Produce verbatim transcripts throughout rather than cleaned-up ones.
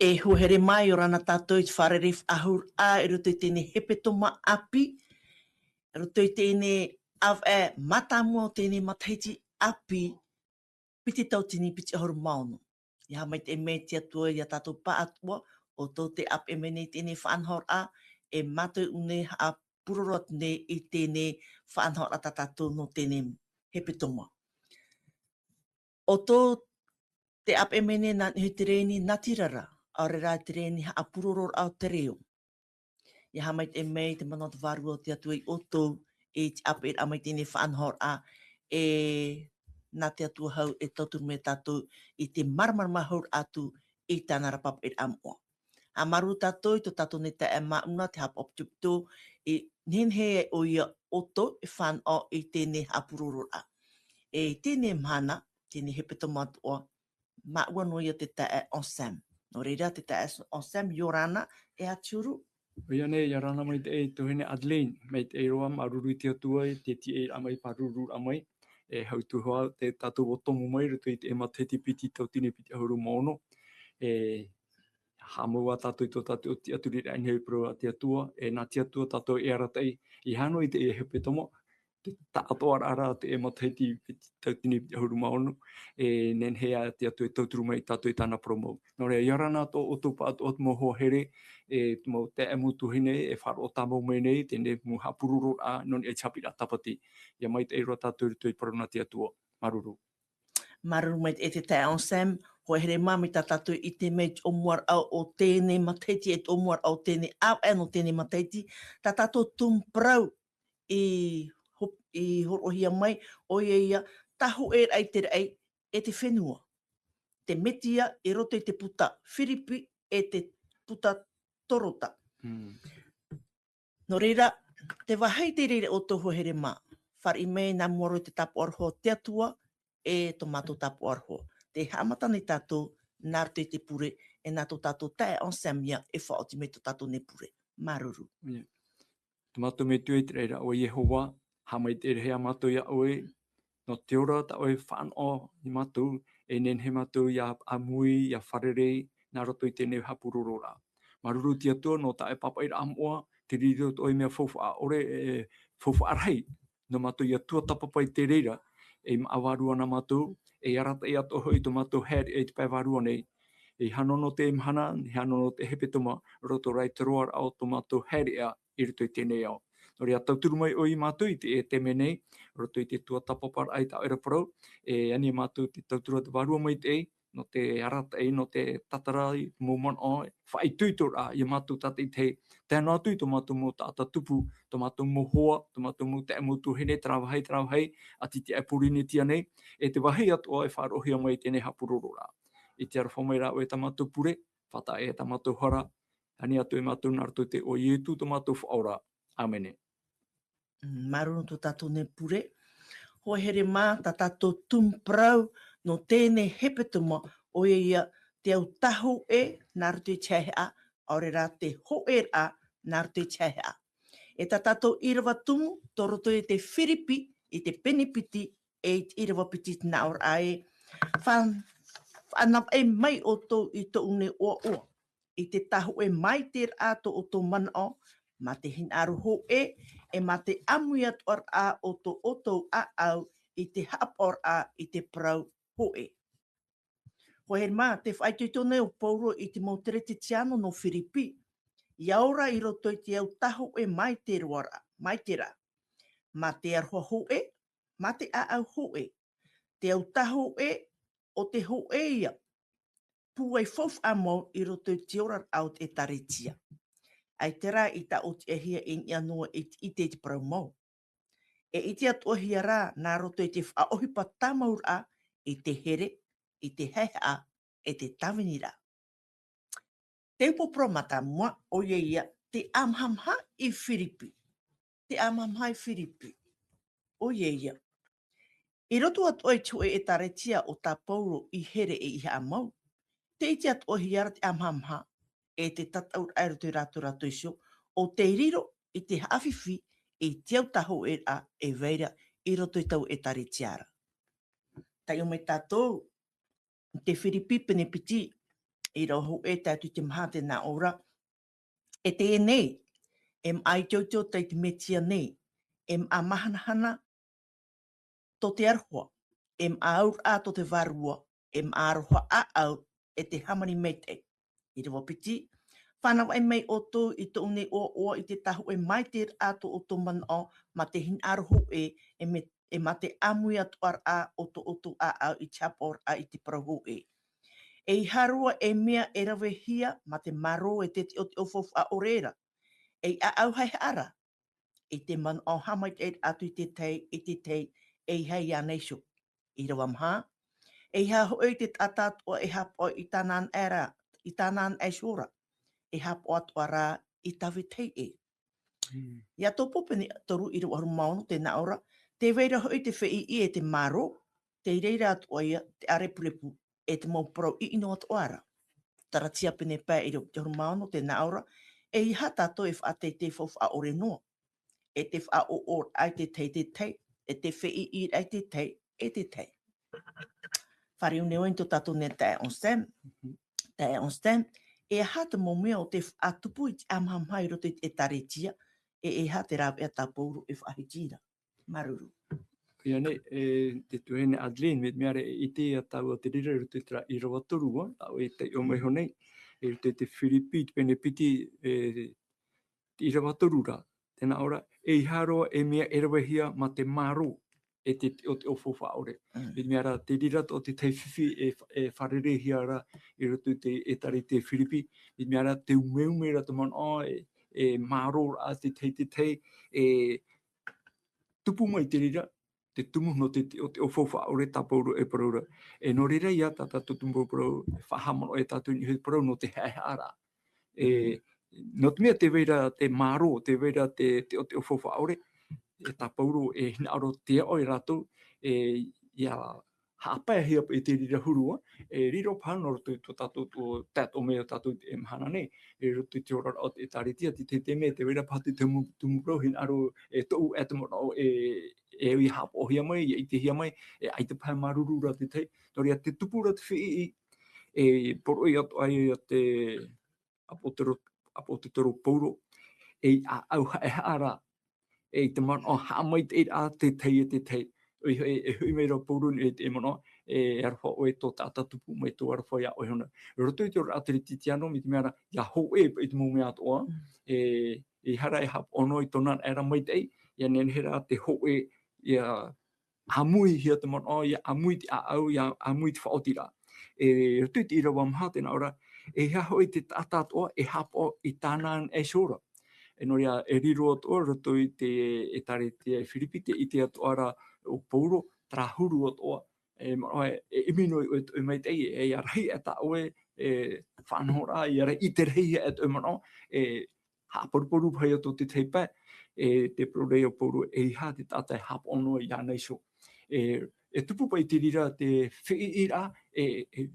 E huahere mai, ʻia ora na tātou i te fārerei faʻahou ra i roto i teie hepetoma ʻāpī, i roto i teie ʻāvaʻe mātāmua o teie matahiti ʻāpī, piti tautini piti ʻahuru mā ono. ʻIa haʻamaitaʻi mai te Atua ia tātou pāʻatoʻa, ʻoutou tē ʻāpeʻe mai nei i teie faʻanahoraʻa, e mātou ʻō nei haʻapuroro atu nei i teie faʻanahoraʻa tā tātou nō teie hepetoma. ʻOutou tē ʻāpeʻe mai nei nā niʻa i te rēni natirara, ʻaore rā te rēni haʻapurororaʻa o te reo. ʻIa haʻamaitaʻi mai te mana o te Vārua o te Atua ia ʻoutou, i te ʻāpeʻeraʻa mai i teie faʻanahoraʻa, e nā te Atua hau e tauturu mai ia tātou i te māramarama hau atu i tāna ra pāpaʻiraʻa moʻa. ʻA māuruuru tātou i tō tātou nei taeaʻe Māʻuna, tē haʻapaʻo pito, e nehenehe ʻoia ʻoutou e fānaʻo i teie haʻapurororaʻa. E i teie mahana, teie hepetoma atoʻa, māʻua noa ia te taeaʻe Anselme. Nō reira te taeaʻe Anselme, ʻia ora na, e aha te huru? ʻOia nei, ʻia ora na maitaʻi e tuahine Adeline, maitaʻi roa, māuruuru i te Atua i te tiʻaraʻa mai, pārururaʻa mai, e hau atu hoʻi te tātou ʻōtomo mai, i roto i te matahiti piti tautini piti ʻahuru mā ono, e haʻamau ā tātou i tō tātou tiʻaturiraʻa i niʻa i te parau a te Atua, e nā te Atua tātou e arataʻi, ʻeiaha noa i teie hepetoma, te taʻatoʻaraʻa ra o te matahiti piti tautini piti ʻahuru mā ono, e nehenehe ā te Atua e tauturu mai ia tātou i tāna parau mau. Nō reira, ʻia ora na tō ʻoutou pāʻatoʻa mau hoa here, e te mau taeaʻe mau tuahine, e faʻaroʻo tāmau mai nei, teie mau haʻapurororaʻa, nō niʻa i te haʻapiʻiraʻa tāpati. ʻIa maitaʻi roa tātou i roto i te parau nā te Atua. Māuruuru. Māuruuru maitaʻi e te taeaʻe Anselme, hoa here mā, mai tā tātou i ʻite mai i te ʻōmuaraʻa o teie matahiti, e te ʻōmuaraʻa o teie ʻāvaʻe nō teie matahiti, tā tātou tumu parau i hop-, i hōroʻahia mai, ʻoia ia, tāhōʻēraʻa i te raʻi e te fenua. Te Metia i roto i te puta Firipi e te puta Torota. Mm. Nō reira, tē vāhi te reira ʻoutou hoa here mā, fāriʻi mai nā mua roa i te tāpaʻo ra o te Atua, e tō mātou tāpaʻo ra. Tē haʻamata nei tātou, nā roto i te pure, e nā tō tātou taeaʻe Anselme ia e faʻaoti mai tō tātou nei pure. Māuruuru. ʻIa. Tō mātou Metua i te raʻi ra, ʻo Iehova, haʻamaitaʻi rahi ā mātou ia ʻoe, nō te ora tā ʻoe e fānaʻo ia mātou, e nehenehe mātou ʻia ʻāmui, ʻia fārerei, nā roto i teie haʻapurororaʻa. Māuruuru te Atua, nō tā ʻoe pāpaʻiraʻa moʻa, te riro tō ʻoe mea faufaʻa ʻore, e, faufaʻa rahi, nō mātou ʻia tuatāpapa i te reira, e maʻa vārua na mātou, e arataʻi atoʻa hoʻi tō mātou haereʻa i te pae vārua nei. ʻEiaha noa nō te mahana, ʻeiaha noa nō te hepetoma, roto rā i te roaraʻa o tō mātou haereʻa i roto i teie ao. Nō reira, tauturu mai ʻoe ia mātou i teie taime nei, roto i te tuatāpaparaʻa i tā ʻoe ra parau, e ani ia mātou te tauturu a te Vārua Maitaʻi, nō te arataʻi, nō te tātara i te mau manaʻo, faʻaitoitoraʻa ia mātou tātaʻitahi, tae noa atu i tō mātou mau taʻata tupu, tō mātou mau hoa, tō mātou mau taeaʻe mau tuahine, terā vāhi, terā vāhi, ʻati i te ʻāiʻa Pōrīnetia nei, e te vāhi atoʻa e faʻaroʻohia mai i teie haʻapurororaʻa. I te aroha mai rā ʻoe tā mātou pure, faʻataʻa e tā mātou hara, ani atu e mātou nā roto i te iʻoa o Ietu tō mātou Faʻaora. ʻĀmene. Mm, māuruuru tō tātou nei pure. Hoa here mā, tā tātou tumu parau nō teie hepetoma, ʻoia ia te au tāhōʻē nā roto i te haʻehaʻa, ʻaore rā te hōʻēraʻa nā roto i te haʻehaʻa. E tā tātou ʻīrava tumu, tō roto i te Firipi, i te pene piti, e i te ʻīrava piti i te nāʻōraʻa ē. Fa-, faʻanavaʻe mai ʻoutou i tōʻu nei ʻoaʻoa, i te tāhōʻē maitaʻiraʻa tō ʻoutou manaʻo, mā te hinaʻaro hōʻē, e mā te ʻāmui atoʻaraʻa o tō ʻoutou ʻāʻau i te haʻapaʻoraʻa i te parau hōʻē. Hoa here mā, tē faʻaitoito nei ʻo Paulo i te mau Keretetiano nō Firipi, ʻia ora i roto i te au tāhōʻē maitaʻi roa ra, maitaʻi ra. Mā te aroha hōʻē, mā te ʻāʻau hōʻē. Te au tāhōʻē, ʻo te hōʻē ia, pūai faufaʻa mau i roto i te oraraʻa o te ʻĒtārētia. ʻAita rā i taʻotiʻahia i niʻa noa i te ʻite i te parau mau. E ʻite atoʻahia rā nā roto i te faʻaʻohipa tāmauraʻa i te here, i te haʻehaʻa, e te tāviniraʻa. Te upoʻo parau mātāmua, ʻoia ia, te ʻamahamaha i Firipi. Te ʻamahamaha i Firipi. ʻOia ia. I roto atoʻa i te hōʻē ʻĒtārētia o tā Paulo i here e i haʻamau, tē ʻite atoʻahia ra te ʻamahamaha, e te tataʻuraʻa i roto ia rātou, rātou iho, ʻo tei riro i te haʻafifi i te au tāhōʻēraʻa e vai ra i roto i taua ʻĒtārētia ra. Taiʻo mai tātou, te Firipi pene piti, I rau hōʻē tātou i te maha tē nā ʻō ra, e teie nei, e maʻa itoito tei te Mesia nei, e maʻa mahanahana tō te aroha, e maʻa auraʻa tō te vārua, e maʻa aroha ʻāʻau, e te hāmani maitaʻi. ʻĪrava piti, fānavaʻi mai ʻoutou i tōʻu nei ʻoaʻoa i te tāhōʻē maitaʻiraʻa tō ʻoutou manaʻo, mā te hinaʻaro hōʻē, e me, e mā te ʻāmui atoʻa raʻa o tō ʻoutou ʻāʻau i te hapaʻoraʻa i te parau hōʻē. ʻEiaha roa e mea e ravehia mā te mārō e te teʻoteʻo faufaʻa ʻore ra, ei ʻāʻau haʻehaʻa ra, i te manaʻo haʻamaitaʻiraʻa atu i te tahi, i te tahi, ʻeiaha iāna iho. ʻĪrava maha, ʻeiaha hōʻē i te taʻata atoʻa e haʻapaʻo i tāna anaʻe ra, i tāna anaʻe iho ra, e haʻapaʻo atoʻa rā i tāvini ē. Mm. Ia Tōpō pene toru ʻīrava ʻahuru mā ono tē nā ʻō ra, tē vai ra hōʻē te feʻiʻi e te mārō, tei reira atoʻa ia te ʻārepurepu e te mau parau ʻiʻino atoʻa ra. Taratia pene pae ʻīrava ʻahuru mā ono tē nā ʻō ra, ʻeiaha tātou e faʻateitei faufaʻa ʻore noa, e te faʻaʻoʻoraʻa i te tahi i te tahi, e te feʻiʻiraʻa i te tahi i te tahi. Fāriu nei vau i tō tātou nei taeaʻe Anselme, Mhm. taeaʻe Anselme, e aha te mau mea o te faʻatupu i te ʻāmahamaha i roto i te ʻĒtārētia, e, e aha te rāveʻa tā Paulo e faʻahiti ra. Māuruuru. Ia nei, e, te tuahine Adeline, mai te mea ra e ʻite ia tāua te reira i roto i terā ʻīrava toru, ā, tāʻu e taiʻo mai iho nei, i roto i te Firipi, te pene piti, e, te ʻīrava toru ra, tē nā ʻō ra, ʻeiaha roa e mea e ravehia mā te mārō, e te teʻoteʻo faufaʻa ʻore. Mm. Mai te mea ra, te reira atoʻa te tahi fifi e fa-, e fārereihia ra i roto i te ʻĒtārētia Firipi, mai te mea ra, te umeume ra te manaʻo, e, e mārō ra te tahi i te tahi, e tupu mai te reira, te tumu nō te teʻoteʻo faufaʻa ʻore tā Paulo e parau ra. E nō reira ia tā tātou tumu parau, e faʻahaʻamanaʻo e tātou i niʻa i te parau nō te haʻehaʻaraʻa. E, Mhm. nō te mea tē vai ra te mārō, tē vai ra te, te teʻoteʻo faufaʻa ʻore, e tā Paulo e hinaʻaro tē ʻoe rātou, e, ia haʻapaehia paʻi te reira huru, ā, e riro paha nō roto i tō tātou, tō tātou mea o tātou i teie mahana nei, e roto i te oraraʻa o te ʻĒtārētia, te, te, te mea tē vai ra paha te tumu, tumu parau hinaʻaro e toʻu e te manaʻo e, e ia haʻapaʻohia mai, ia ʻitehia mai, e ʻaita paha māuruuru ra te tahi, nō reira te tupu ra te feʻiʻi, e poroʻi atoʻa ia te ʻāpōsetolo, ʻāpōsetolo Paulo, ei ʻāʻau haʻehaʻa ra, e i te manaʻo haʻamaitaʻiraʻa te tahi e te tahi. ʻOia hoʻi, e hoʻi mai ra Paulo i te manaʻo, e aroha ʻoe tō taʻata tupu mai tō aroha iā ʻoe iho na. I roto i te oraraʻa Teretitiano, mai te mea ra, ʻia hōʻē paʻi te mau mea atoʻa, Mm. e, ʻeiaha ra e haʻapaʻo noa i tōna anaʻe ra maitaʻi, ʻia nehenehe ra te hōʻē, ʻia ʻāmuihia te manaʻo, ʻia ʻāmui te ʻāʻau, ʻia ʻāmui te faʻaotiraʻa. E, i roto i te ʻīrava maha tē nā ʻō ra, ʻeiaha hōʻē te taʻata atoʻa e haʻapaʻo i tāna anaʻe iho ra. E nō reira, e riro atoʻa, i roto i te ʻĒtārētia i Firipi, tē ʻite atoʻa ra ʻo Paulo, terā huru atoʻa, e manaʻo e, e ʻimi noa iā ʻoe tō ʻoe maitaʻi, e, ʻia rahi ʻē tā ʻoe, e, faʻanahoraʻa, ʻia rahi, ʻite rahi ʻē tō ʻoe manaʻo, e, haʻaparuparu paha ia tō te tahi pae, e, tē parau ra ʻo Paulo, ʻeiaha te taʻata e haʻapaʻo noa iāna iho. E, e tupu paʻi te reira te feʻiʻiraʻa, e, e,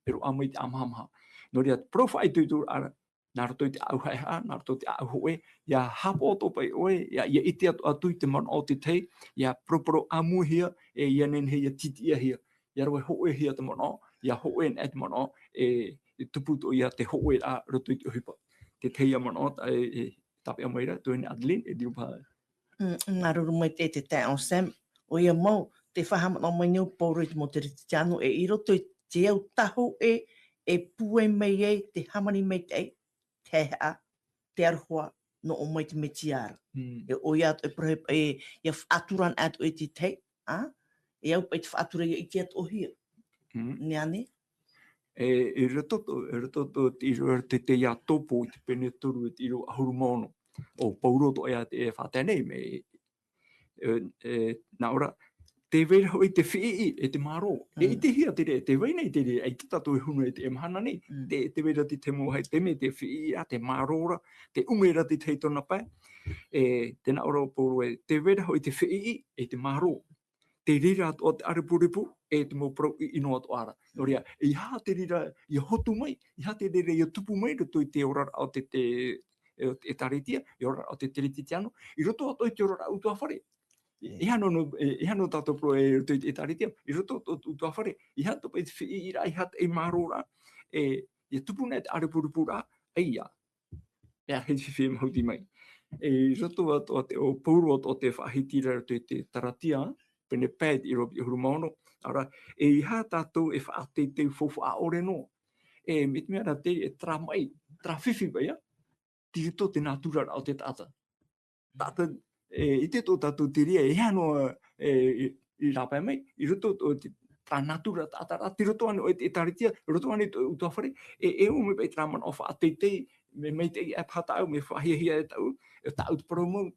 e roaʻa mai te ʻāmahamaha. Nō reira, te parau faʻaitoitoraʻa, nā roto i te ʻāʻau haʻehaʻa, nā roto i te ʻāʻau hōʻē, ʻia haʻapaʻo atoʻa paʻi ʻoe, ʻia, ʻia ʻite atoʻa atu i te manaʻo o te tahi, ʻia paraparau ʻāmuihia, e ʻia nehenehe ʻia tītīʻahia, ʻia rave hōʻēhia te manaʻo, ʻia hōʻē anaʻe te manaʻo, e, e tupu atoʻa ia te hōʻēraʻa i roto i te ʻohipa. Te tahi ia manaʻo, e, e, tāpeʻa mai ra, tuahine Adeline, e riro paha. Mm, māuruuru maitaʻi te taeaʻe Anselme. ʻOia mau, tē faʻahaʻamanaʻo mai nei ʻo Paulo i te mau Teretitiano, e i roto i te au tahu e, e pūai mai ai te hāmani maitaʻi, te haʻehaʻa, te aroha, nō ʻō mai te Mesia ra. Mm. E ʻoia atoʻa e parau, e, ʻia faʻatura atoʻa e te tahi, ā? E au paʻi te faʻatura ʻia ʻite atoʻahia. Mm. Nē ānei? E, i roto atoʻa, i roto atoʻa te ʻīrava te, te Iakobo i te pene toru, i te ʻīrava ʻahuru mā ono. ʻO Paulo atoʻa ia tē faʻatae nei, mai, e, e, nā ʻō ra, tē vai ra hoʻi te feʻiʻi, e te mārō. E Mm. ʻitehia te reira, tē vai nei te reira, ʻaita tātou e huna i teie mahana nei. Mm. Te, tē vai ra te, te mau, hai, te mea, te feʻiʻi ra, te mārō ra, te ʻume ra te tahi i tōna pae. E, tē nā ʻō ra ʻo Paulo ē, tē vai ra hoʻi te feʻiʻi, e te mārō. Te reira atoʻa te ʻārepurepu, e te mau parau ʻiʻino atoʻa ra. Nō reira, ʻeiaha te reira ʻia hotu mai, ʻeiaha te reira ʻia tupu mai, i roto i te oraraʻa o te, te, e, ʻĒtārētia, i te oraraʻa o te Teretitiano, i roto atoʻa i te oraraʻa ʻutuāfare. E, Mm. ʻeiaha noa, e, ʻeiaha noa tātou parau e i roto i te ʻĒtārētia, i roto atoʻa i te ʻutuāfare, ʻeiaha atoʻa paʻi te feʻiʻiraʻa, ʻeiaha te mārōraʻa, e, ia tupu nei te ʻarepurepuraʻa, ʻaita. E ʻaita e fifi e mahuti mai. E roto atoʻa te, ʻo Paulo atoʻa te faʻahiti ra i roto i te Taratia, pene pae te ʻīrava pitu ʻahuru mā ono, ʻaore rā, ʻeiaha tātou e faʻateitei faufaʻa ʻore noa. E, mai te mea rā te, e terā maʻi, terā fifi paʻi, ā, tei roto te nātura o te taʻata. Taʻata, e, ʻite tō tātou te reira, e aha noa, e, i, i rāpae mai, i roto o te, terā nātura taʻata ra, tei roto ānei ʻoe i te ʻĒtārētia, i roto ānei i tō ʻutuāfare, e, e ʻua mai paʻi terā manaʻo faʻateitei, mea maitaʻi e paha tāʻu, mea faʻahiahia e tāʻu, e tāʻu te parau mau.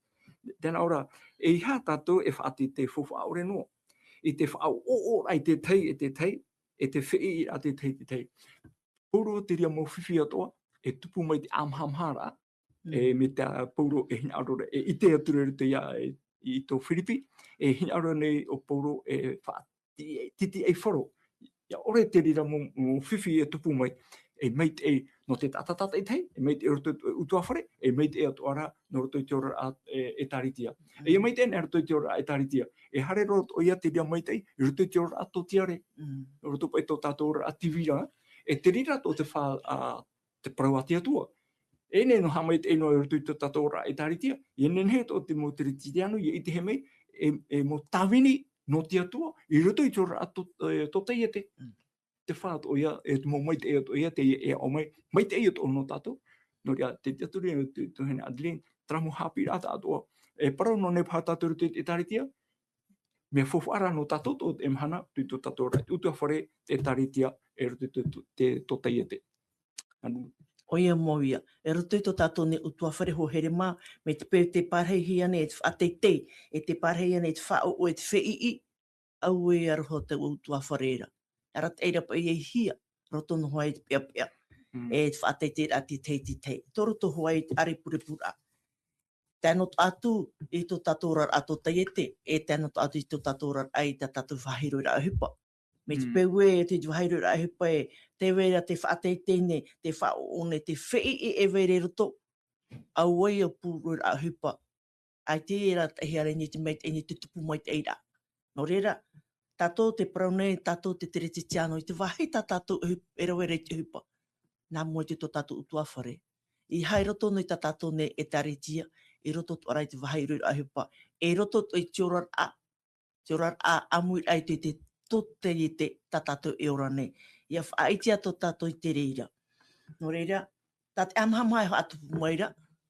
Tē nā ʻō ra, ʻeiaha tātou e faʻateitei faufaʻa ʻore noa. I te faʻaʻoʻoraʻa i te tahi, e te tahi, e te feʻiʻiraʻa i te tahi, te tahi. Paulo te reira mau fifi atoʻa, e tupu mai te ʻāmahamaharaʻa, e, mai tā Paulo e hinaʻaro ra, e ʻite atu ra i roto ia, e, i tō Firipi, e hinaʻaro nei ʻo Paulo e faʻa-, ti-, titi ai faro. ʻIa ʻore te reira mau, mau fifi e tupu mai, e maitaʻi nō te taʻata tātaʻitahi, e maitaʻi i roto i te ʻutuāfare, e maitaʻi atoʻa ra nō roto i te oraraʻa, e, ʻĒtārētia. E, ʻia maitaʻi nei i roto i te oraraʻa ʻĒtārētia. E haere roa atoʻa ia te reira maitaʻi, i roto i te oraraʻa tōtiare. Nō roto paʻi tō tātou oraraʻa tīvira, e te reira atoʻa te fā, ā, te parau a te Atua. E nehenehe nō haʻamaitaʻi noa i roto i tō tātou oraraʻa ʻĒtārētia, e nehenehe atoʻa te mau Teretitiano, ʻia ʻitehia mai, e, e mau tāvini nō te Atua, i roto i te oraraʻa tō, e, tōtaiete. Te fā atoʻa ia, e te mau maitaʻi atoʻa ia, te, e aʻo mai, maitaʻi atoʻa nō tātou. Nō reira, te, te tiʻaturi, te, te tuahine Adeline, terā mau haʻapiʻiraʻa atoʻa. E parau noa nei paha tātou i roto i te ʻĒtārētia, mea faufaʻa ra nō tātou atoʻa teie mahana, i tō tātou oraraʻa, te ʻutuāfare, te ʻĒtārētia, e roto i te, te, te tōtaiete. Anu. ʻOia mau ia, e roto i tō tātou nei ʻutuāfare hoa here mā, mai te peu tē pārahihia nei e te faʻateitei, e tē pārahihia nei e te faʻaʻoʻo, e te feʻiʻi, auē e aroha taua ʻutuāfare ra. Arataʻi ra paʻi e hia, roto noa i te peʻapeʻa. E te faʻateiteiraʻa i te tahi, te tahi. Tō roto hoʻi i te ʻarepurepuraʻa. Tae noa atu i tō tātou oraraʻa tōtaiete, e tae noa atu i tō tātou oraraʻa i tā tātou faʻahiroiraʻa ʻohipa. Mai te peu ē, te faʻahiroiraʻa ʻohipa ē, tē vai ra te faʻateitei nei, te faʻaʻoʻo nei, te feʻiʻi e vai ra i roto, auē ia pūroʻiraʻa ʻohipa. ʻAita e rā tahi ʻaore nei te maitaʻi nei te tupu maitaʻi ra. Nō reira, tātou tē parau nei, tātou te Teretitiano, i te vāhi tā tātou ʻohi-, e rave ra i te ʻohipa. Nā mua i te tō tātou ʻutuāfare. ʻEiaha i roto nei tā tātou nei ʻĒtārētia, i roto atoʻa ra i te vāhi ʻohipa, i roto atoʻa i te oraraʻa, te oraraʻa ʻāmuiraʻa i te, te tōtaiete tā tātou e ora nei. ʻIa faʻaʻite atoʻa tātou i te reira. Nō reira, tā te ʻāmahamaha e faʻatupu mai ra,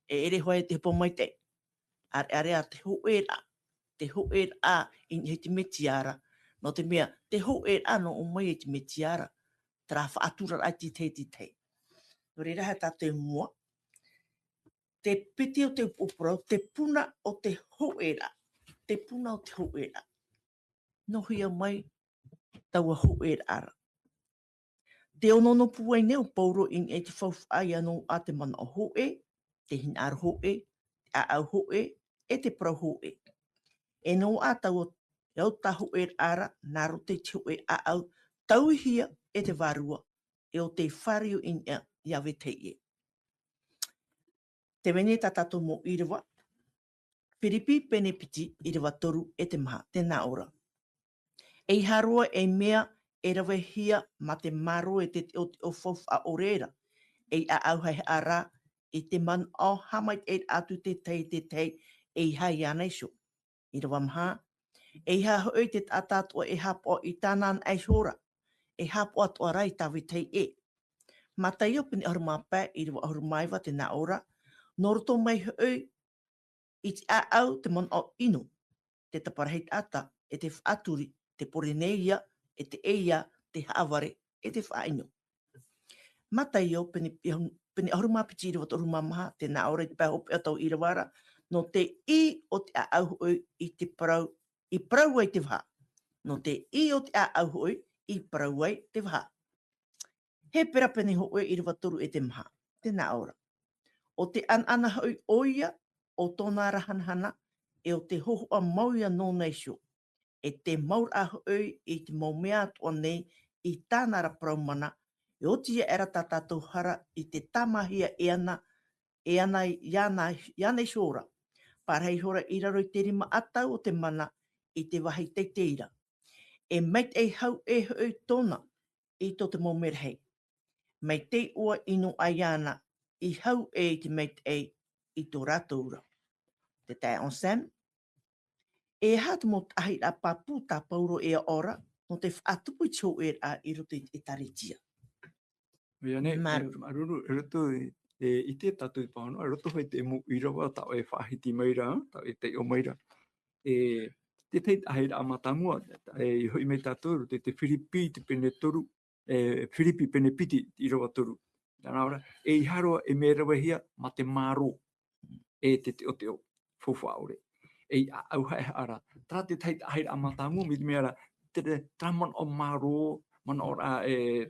e ʻere hoʻi te ʻohipa maitaʻi. ʻAreʻareʻa te hōʻēraʻa, te hōʻēraʻa i niʻa i te Mesia ra. Nō te mea, te hōʻēraʻa nō ʻō mai i te Mesia ra. Terā faʻaturaraʻa i te tahi, te tahi. Nō reira, haere tātou i mua. Te piti o te upoʻo parau, te puna o te hōʻēraʻa. Te puna o te hōʻēraʻa. Nō hea mai taua hōʻēraʻa ra. Tē onoono pūai nei ʻo Paulo i niʻa i te faufaʻa ʻia noaʻa te manaʻo hōʻē, te hinaʻaro hōʻē, te ʻāʻau hōʻē, e te parau hōʻē. E noaʻa taua, taua hōʻēraʻa ra, nā roto i te hōʻē ʻāʻau, tauihia e te Vārua, e ʻo tē fāriu i niʻa iā vetahi ʻē. Tē vai nei tā tātou mau ʻīrava, Firipi pene piti, ʻīrava toru e te maha, tē nā ʻō ra. ʻEiaha roa e mea e ravehia mā te mārō e te teʻoteʻo faufaʻa ʻore ra, ei ʻāʻau haʻehaʻa ra, i te manaʻo haʻamaitaʻiraʻa atu te tahi, te tahi, ʻeiaha iāna iho. ʻĪrava maha, ʻeiaha hoʻi te taʻata atoʻa e haʻapaʻo i tāna anaʻe iho ra, e haʻapaʻo atoʻa rā i tā vetahi ʻē. Mataio pene ʻahuru mā pae, ʻīrava ʻahuru mā iva tē nā ʻō ra, nō roto mai hoʻi i te ʻāʻau te manaʻo ʻino, te taparahi taʻata, e te faʻaturi, te Porineia, e te ʻeiā, te haʻavare, e te faʻaʻino. Mataio, pene, pene ʻahuru mā piti, ʻīrava toru ʻahuru mā maha, tē nā ʻō ra i te pae hopeʻa o taua ʻīrava ra, nō te ʻī o te ʻāʻau hoʻi i te parau, i parau ai te vaha. Nō te ʻī o te ʻāʻau hoʻi i parau ai te vaha. Hepera pene hōʻē, ʻīrava toru e te maha, tē nā ʻō ra. ʻO te ʻanaʻana hoʻi ʻoia o tōna ra hanahana, e ʻo te hōhoʻa mau ïa nōna iho. E te mauraʻa hoʻi i te mau mea atoʻa nei i tāna ra parau mana, e oti aʻera tā tātou hara i te tāmāhia e ana, e ana, iāna, iāna iho ra. Pārahi ihora i raro i te rima ʻatau o te mana i te vāhi teitei ra. E maitaʻi hau ʻē hoʻi tōna i tō te mau merahi. Mai te ʻoa ʻino ai ana, i hau e i te maitaʻi i tō rātou ra. Te taeaʻe Anselme, e aha te mau taʻahiraʻa pāpū tā Paulo e aʻo ra, nō te faʻatupu i te hōʻēraʻa i roto i te ʻĒtārētia. Ia nei, Māuruuru. Māuruuru, e roto i, e, i te tātou i Paulo, e roto hoʻi te mau ʻīrava, tā ʻoe e faʻahiti mai ra, tā ʻoe e taiʻo mai ra. E, te tahi taʻahiraʻa mātāmua, e, i hoʻi mai tātou, roto i te Firipi, te pene toru, e, Firipi pene piti, ʻīrava toru. Nā reira, e ʻeiaha roa e mea ravehia mā te mārō, e te teʻoteʻo, faufaʻa ʻore. E ʻāʻau haʻehaʻa ra. Terā te tahi taʻahiraʻa mātāmua, mai te mea ra, te, terā manaʻo mārō, manaʻo ra, e,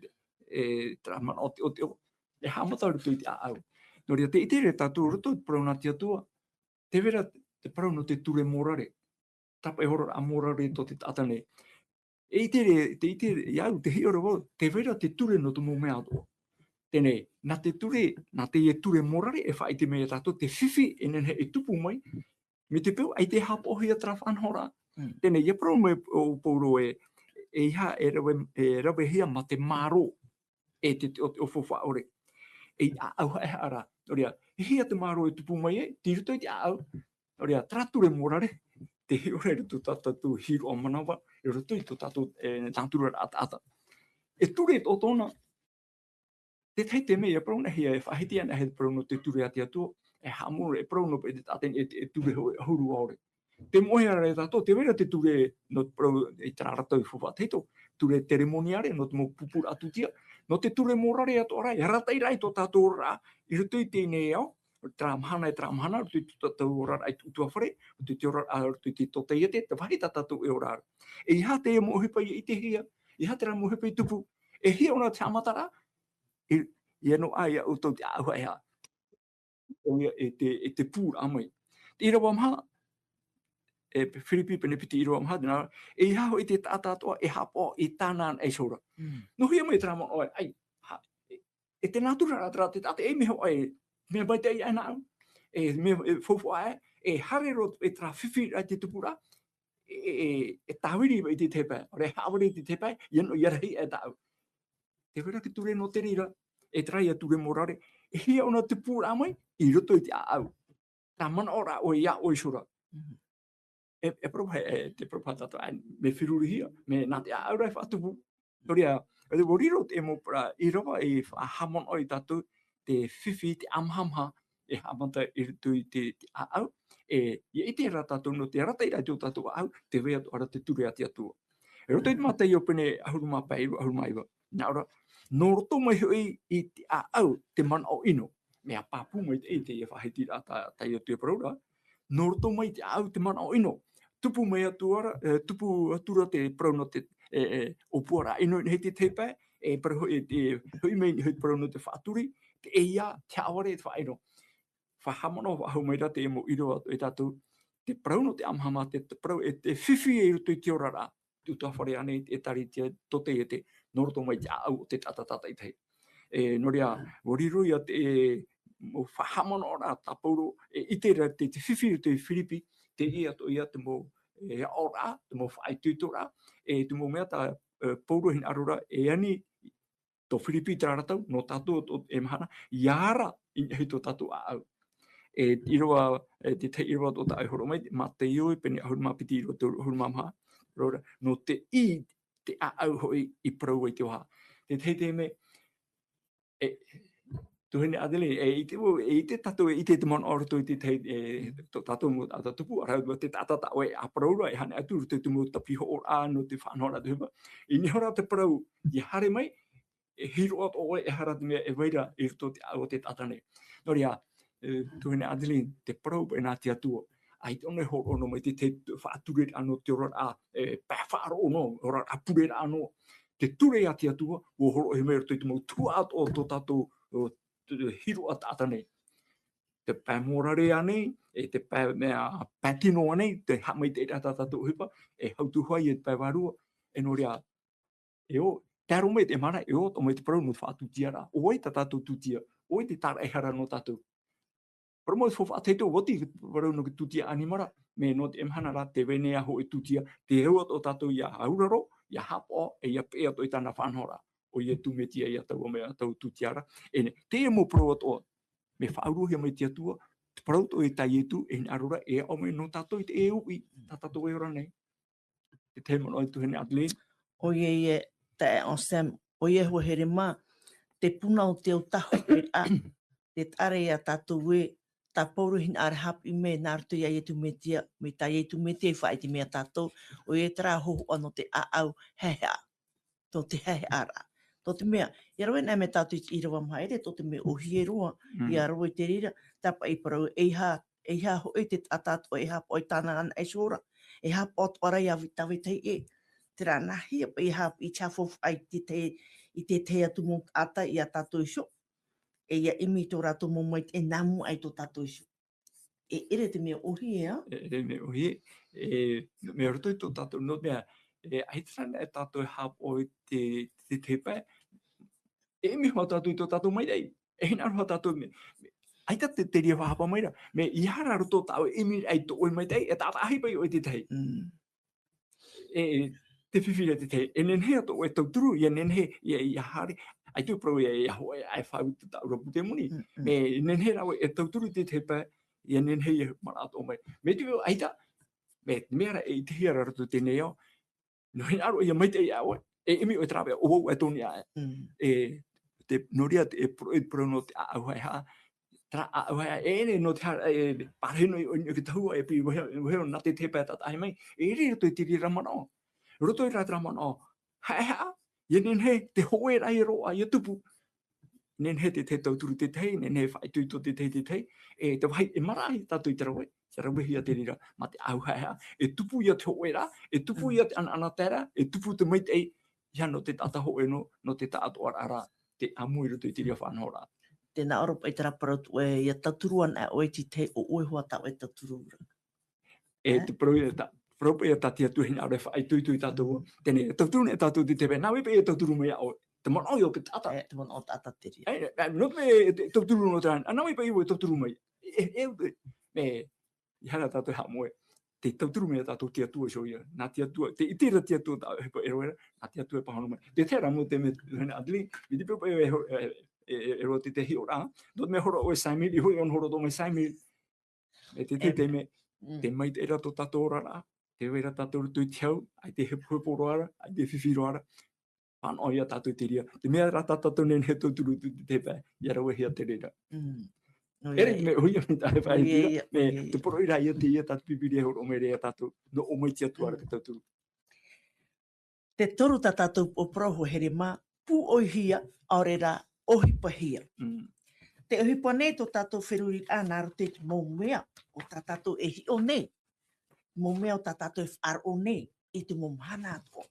e, terā manaʻo teʻoteʻo, e haʻamata roto i te ʻāʻau. Nō reira, tē ʻite ra tātou roto i te parau nā te Atua, tē vai ra te parau nō te ture mōrare. Tāpaʻo e hōroʻaraʻa mōrare tō te taʻata nei. E ʻite ra, tē ʻite ra, iāʻu, tē hiʻo ra vau, tē vai ra te ture nō te mau mea atoʻa. Teie nei, nā te ture, nā teie ture mōrare, e faʻaʻite mai ia tātou te fifi e nehenehe e tupu mai, mai te peu, ʻaita e haʻapaʻohia terā faʻanahoraʻa. Mm. Teie nei, ʻia parau mai ʻo Paulo e, e ʻeiaha e rave, e ravehia mā te mārō, e te, te, te faufaʻa ʻore. E ʻāʻau haʻehaʻa ra. Nō reira, e hia te mārō e tupu mai ai, tei roto i te ʻāʻau. Nō reira, terā ture mōrare, tē hiʻo ra i roto i tā tātou hīroʻa manava, i roto i tō tātou, e, nātura ra taʻata. E ture tō tōna, te tahi te mea, e parau nā hea, e faʻahiti ana he parau nō te ture a te Atua, e haʻamori, e parau nō te taʻata e, e ture hoʻi, ʻahuru ʻaore. Te moʻe ra e tātou, tē vai ra te ture nō te parau i terā ra tau i faufaʻa tahito, ture teremoniare, nō te mau pupuraʻa tūtia, nō te ture mōrare atoʻa ra, e arataʻi ra i tō tātou oraraʻa, i roto i teie nei ao, terā mahana e terā mahana, roto i tō tātou oraraʻa i te ʻutuāfare, roto i te oraraʻa, roto i te tōtaiete, te vāhi tā tātou e ora ra. E ʻeiaha te mau ʻohipa i ʻitehia, ʻeiaha terā mau ʻohipa i tupu, e hia ʻōna te haʻamataraʻa, e, ʻia noaʻa ia ʻoutou te ʻāʻau haʻehaʻa. ʻO ia e te, e te pūraʻa mai. Te ʻīrava maha, e, Firipi pene piti ʻīrava maha, tē nā, e ʻeiaha hoʻi te taʻata atoʻa e haʻapaʻo i tāna anaʻe iho ra. Mm. Nō hea mai terā manaʻo ē, ʻaita, ha, e, e te nātura ra terā te taʻata e mea hoʻi, mea maitaʻi aʻe nāʻu, e mea, e faufaʻa aʻe, e haere roa e terā fifi ra i te tupu ra, e, e, e, e tāviri i te tahi pae, ʻaore haʻavare i te tahi pae, ʻia noaʻa ʻia rahi aʻe tāʻu. Tē vai ra te ture nō te reira, e terā ia ture mōrare, e hia ʻōna te pūraʻa mai, i roto i te ʻāʻau. Terā manaʻo ra ʻoe iā ʻoe iho ra. Mhm. E, e parau, e, e, te parau paha tātou, ʻae, mea ferurihia, mea nā te ʻāʻau ra e faʻatupu. Nō reira, e, ʻua riro te mau parau ʻīrava e faʻahaʻamanaʻo ia tātou, te fifi, te ʻamahamaha, e haʻamata i roto i te, te ʻāʻau, e, ʻia ʻite ra tātou nō te arataʻi ra i tō tātou ʻāʻau, tē vai atoʻa ra te ture a te Atua. E roto i te Mātaio pene ʻahuru mā pae, ʻahuru mā iva. Nā ʻō ra, nō roto mai hoʻi i te ʻāʻau te manaʻo ʻino. Mea pāpū maitaʻi teie faʻahitiraʻa tā, tā Ietu e parau ra. Nō roto mai te ʻāʻau te manaʻo ʻino. Tupu mai atu ra, e, tupu atu ra te parau nō te, e, e, ʻōpuaraʻa ʻino i te tahi pae, e parau hoʻi, e, hoʻi mai hoʻi te parau nō te faʻaturi, te ʻeiā, te haʻavare, te faʻaʻino. Faʻahaʻamanaʻo faʻahou mai ra te mau ʻīrava e tātou, te parau nō te ʻamahamaha, te, te parau, e te fifi i roto i te oraraʻa, te ʻutuāfare ānei, te ʻĒtārētia, tōtaiete, nō roto mai te ʻāʻau o te taʻata tātaʻitahi. E, nō reira, ʻua riro ia te, e, mau faʻahaʻamanaʻoraʻa tā Paulo, e ʻite ra te, te fifi i roto i Firipi, teie atoʻa ia te mau, e, aʻoraʻa, te mau faʻaitoitoraʻa, e te mau mea tā, e, Paulo e hinaʻaro ra, e ani tō Firipi i terā ra tau, nō tātou atoʻa e mahana, ʻia ara i niʻa i tō tātou ʻāʻau. E, ʻīrava, e, te tahi ʻīrava atoʻa tā ʻoe e hōroʻa mai, Mātaio, e pene ʻahuru mā piti, ʻīrava toru, ʻahuru mā maha, nō reira, nō te ʻī te ʻāʻau hoʻi i parau ai te vaha. Te tahi te mea, e, tuahine Adeline, e ʻite vau, e ʻite tātou, e ʻite te manaʻo roto i te tahi, e, tō tātou mau taʻata tupu, ʻaore rā te taʻata tā ʻoe e parau ra, e haere atu roto i te mau tāpihoʻoraʻa, nō te faʻanahoraʻa te ʻohipa. I niʻa iho ra te parau, ʻia haere mai, e hiroʻa atoʻa ʻoe, e aha ra te mea e vai ra i roto i te ʻāʻau o te taʻata nei. Nō reira, e, tuahine Adeline, te parau paʻi nā te Atua. ʻAita ʻōna e hōroʻa noa mai te, te faʻatureraʻa nō te oraraʻa, e, pae faʻaroʻo noa, oraraʻa pureraʻa noa. Te ture a te Atua, ʻua hōroʻahia mai roto i te mau tuhaʻa atoʻa o tō tātou, o, te, te hiroʻa taʻata nei. Te pae mōrare ānei, e te pae, mea, pae tino ānei, te haʻamaitaʻiraʻa tā tātou ʻohipa, e hau atu hoʻi i te pae vārua, e nō reira, e ʻō, tae roa mai te mahana, e ʻō atoʻa mai te parau nō te faʻatūtiaraʻa. ʻO vai tā tātou tūtia, ʻo vai te tāraʻehara nō tātou. Parau mau te faufaʻa tahito, ʻua oti te parau nō te tūtia ʻanimara, mea nō te mahana ra, tē vai nei hoʻi e tūtia, tē au atoʻa tātou ʻia auraro, ʻia haʻapaʻo, e ʻia peʻe atoʻa i tāna faʻanahoraʻa. ʻo Ietu Metia ia taua mea, taua tūtiaraʻa. E nei, teie mau parau atoʻa, mea faʻaʻohipa mai te Atua, te parau atoʻa tā Ietu, e hinaʻaro ra, e aʻo mai nō tātou i te, e uʻi, tā tātou e ora nei. Te tahi manaʻo e tuahine Adeline. ʻOia, ʻoia, taeaʻe Anselme, ʻoia hoʻi e here mā, te puna o te autahuʻaraʻa, te taʻa ra ia tātou ē, tā Pauro e hinaʻaro e haʻapiʻi mai nā roto ia Ietu Metia, mai tā Ietu Metia i faʻaʻite mai ia tātou, ʻoia terā hōhoʻa nō te ʻāʻau haʻehaʻa. Tō te haʻehaʻaraʻa. Tō te mea, ʻia rave anaʻe mai tātou i te ʻīrava maha ʻere, tō te mea ʻōhie roa, Mm. ʻia rave i te reira, tāpaʻo i parau, ʻeiaha, ʻeiaha hoʻi te taʻata atoʻa, ʻeiaha paʻi tāna anaʻe iho ra, ʻeiaha paʻi atoʻa ra ʻia vetahi, vetahi ʻē. Terā nā hea paʻi ʻeiaha i te haʻafaufaʻa i te tahi, i te tahi atu mau taʻata ia tātou iho. E ʻia ʻimi i tō rātou mau maitaʻi nā mua aʻe i tō tātou iho. E ʻere te mea ʻōhie, ā? E ʻere te mea ʻōhie, e, mea roto i tō tātou, nō te mea, e, ʻaita rā anaʻe tātou e haʻapaʻo i te, te, te pae, e ʻimi hoʻi tātou i tō tātou maitaʻi, e hinaʻaro hoʻi tātou mea, mea, ʻaita te, te reira e haʻapaʻo mai ra, mea, ʻeiaha rā roto tāʻu e ʻimi ai tō ʻoe maitaʻi, e taʻa, taʻa ʻāpī paʻi ʻoe i te tahi. Mm. E, e, te fifi ra te tahi, e nehenehe atoʻa e tauturu, ʻia nehenehe, ʻia, ʻia haere, ʻaita e parau ʻia, ʻia hoʻi, ʻia faʻaʻite tāʻu ra pū te moni. Mm, mm. Mea, e nehenehe rā ʻoe e tauturu i te, te pae, ʻia nehenehe ʻia maraʻa atoʻa mai. Mea te mea ʻaita, mea, mea rā e ʻitehia ra roto i teie nei ao, nō hinaʻaro ʻia maitaʻi iā ʻoe, e ʻimi ʻoe terā pae, ʻo vau e tō nei aʻe. Mm. E, te, nō reira te, e parau, e parau nō te ʻāʻau haʻehaʻa, terā ʻāʻau haʻehaʻa, e, e, nō te hara, e, e, pārahi noa i, i, i te tahua, e, pī, vaiho, vaiho, nā te, te pae tātaʻahi mai, e, i roto i te reira manaʻo. Roto i terā manaʻo haʻehaʻa, ʻia nehenehe te hōʻē ra e roaʻa, ʻia tupu. Nehenehe te, te tauturu te tahi, nehenehe faʻaitoito te tahi, te tahi, e te vāhi, e maraʻa tātou i te rave, te ravehia te reira, mā te ʻāʻau haʻehaʻa, e tupu ia te hōʻē ra, e tupu Mm. ia te ʻanaʻanataeraʻa, e tupu te maitaʻi, ʻeiaha nō te taʻata hōʻē noa, nō te taʻatoʻaraʻa ra, te ʻāmui i roto i te reira faʻanahoraʻa. Tē nā ʻō ra paʻi terā parau atoʻa ē, ʻia tauturu anaʻe ʻoe i te tahi ʻo ʻoe hoʻi tā ʻoe e tauturu ra. E Ē? te parau ia tā, parau paʻi ia tā te Atua e hinaʻaro e faʻaitoito ia tātou, Mm. teie nei, e tauturu nei tātou i te pae, nā vai paʻi e tauturu mai iā ʻoe, te manaʻo ia o te taʻata. E, te manaʻo o te taʻata te reira. E, e, nō te mea, e, e, tauturu nō terā, nā vai paʻi vau e tauturu mai. E, e, e, e, ʻeiaha rā tātou e haʻamoʻe. Tē tauturu mai ia tātou te Atua iho ia. Nā te Atua, tē ʻite ra te Atua tā ʻoe ʻohipa e rave ra, nā te Atua e pāhono mai. Te tahi ra mau te mea, Adeline, i te peu paʻi e ho-, e, e, e, e roaʻa te, te hiʻoraʻa. Nō te mea hora ʻoe Samuel, i hoʻi ʻōna hora tō mai Samuel. E te, te, Em. te mea, Mm. te maitaʻi ra tō tātou oraraʻa, tē vai ra tātou i roto i te hau, ʻaita e hepohepo roa ra, ʻaita e fifi roa ra. Fānaʻo ia tātou te reira. Te mea rā tā tātou e nehenehe e tauturu i te, te pae, ʻia ravehia te reira. Mm. ʻOia. E rā, mea ʻōhie mai tā e faʻaʻite ra, ʻOia, mea ʻoia. te poroʻi ra ia te, ia tā te Pīpīria e hōroʻa mai ra ia tātou, nō ʻō mai te Atua ra Mm. ka tauturu. Te toru tā tātou ʻōparau, e here mā, pūʻoihia, ʻaore rā, ʻohipahia. Mm. Tē ʻohipa nei tō tātou feruriraʻa nā roto i te mau mea o tā tātou e hiʻo nei, mau mea o tā tātou e faʻaroʻo nei i te mau mahana atoʻa.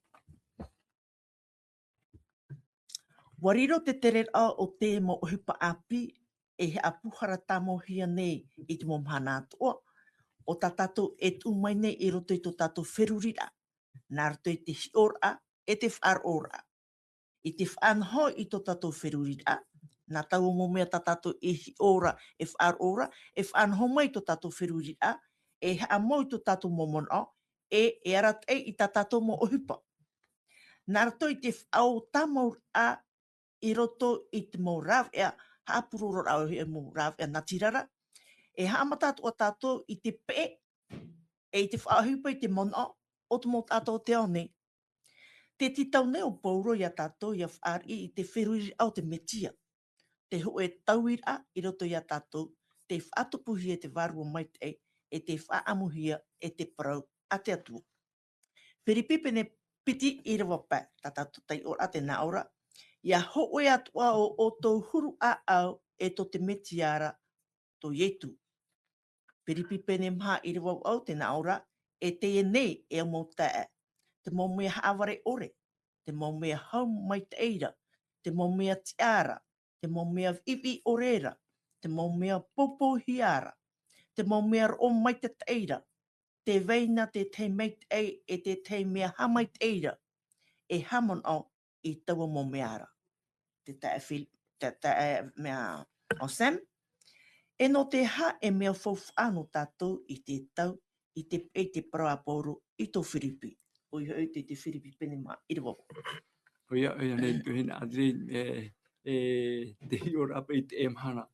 ʻUa riro te tereraʻa o te mau ʻohipa ʻāpī e haʻapūhara tāmauhia nei i te mau mahana atoʻa, o tā tātou e tuʻu mai nei i roto i tō tātou feruriraʻa, nā roto i te hiʻoraʻa, e te faʻaroʻoraʻa. I te faʻanaho i tō tātou feruriraʻa, nā taua mau mea tā tātou e hiʻo ra, e faʻaroʻo ra, e faʻanaho mai tō tātou feruriraʻa, e haʻamau i tō tātou mau manaʻo, e, e arataʻi i tā tātou mau ʻohipa. Nā roto i te faʻaō tāmauraʻa i roto i te mau rāveʻa, haʻapurororaʻa o te mau rāveʻa natirara, e haʻamata atoʻa tātou i te peʻe, e i te faʻaʻohipa i te manaʻo o te mau taʻata o te ao nei. Tē tītau nei ʻo Paulo ia tātou ʻia fāriʻi i te feruriraʻa o te Mesia, te hōʻē tauiraʻa i roto ia tātou, tē faʻatupuhia e te Vārua Maitaʻi, e tē faʻaʻamuhia e te parau a te Atua. Firipi pene piti ʻīrava pae, tā tātou taiʻoraʻa tē nā ʻō ra, ʻia hōʻē atoʻa ō ʻoutou huru ʻāʻau e tō te Mesia ra tō Ietu. Firipi pene maha ʻīrava vaʻu tē nā ʻō ra, e teie nei e au mau taeaʻe, te mau mea haʻavare ʻore, te mau mea hau maitaʻi ra, te mau mea tiʻa ra, te mau mea viʻiviʻi ʻore ra, te mau mea poupouhia ra, te mau mea roʻo maitaʻi ra, tē vai na te tahi maitaʻi e te tahi mea haʻamaitaʻi ra, e haʻamanaʻo i taua mau mea ra. Te taeaʻe Phil-, te taeaʻe mea Anselme, e nō te aha e mea faufaʻa nō tātou i te tau, i te, i te parau a Paulo i tō Firipi. ʻOia hoʻi te, te Firipi pene maha ʻīrava vaʻu. ʻOia, ʻoia nei, tuahine Adeline, e, e, te hiʻoraʻa paʻi i teie mahana.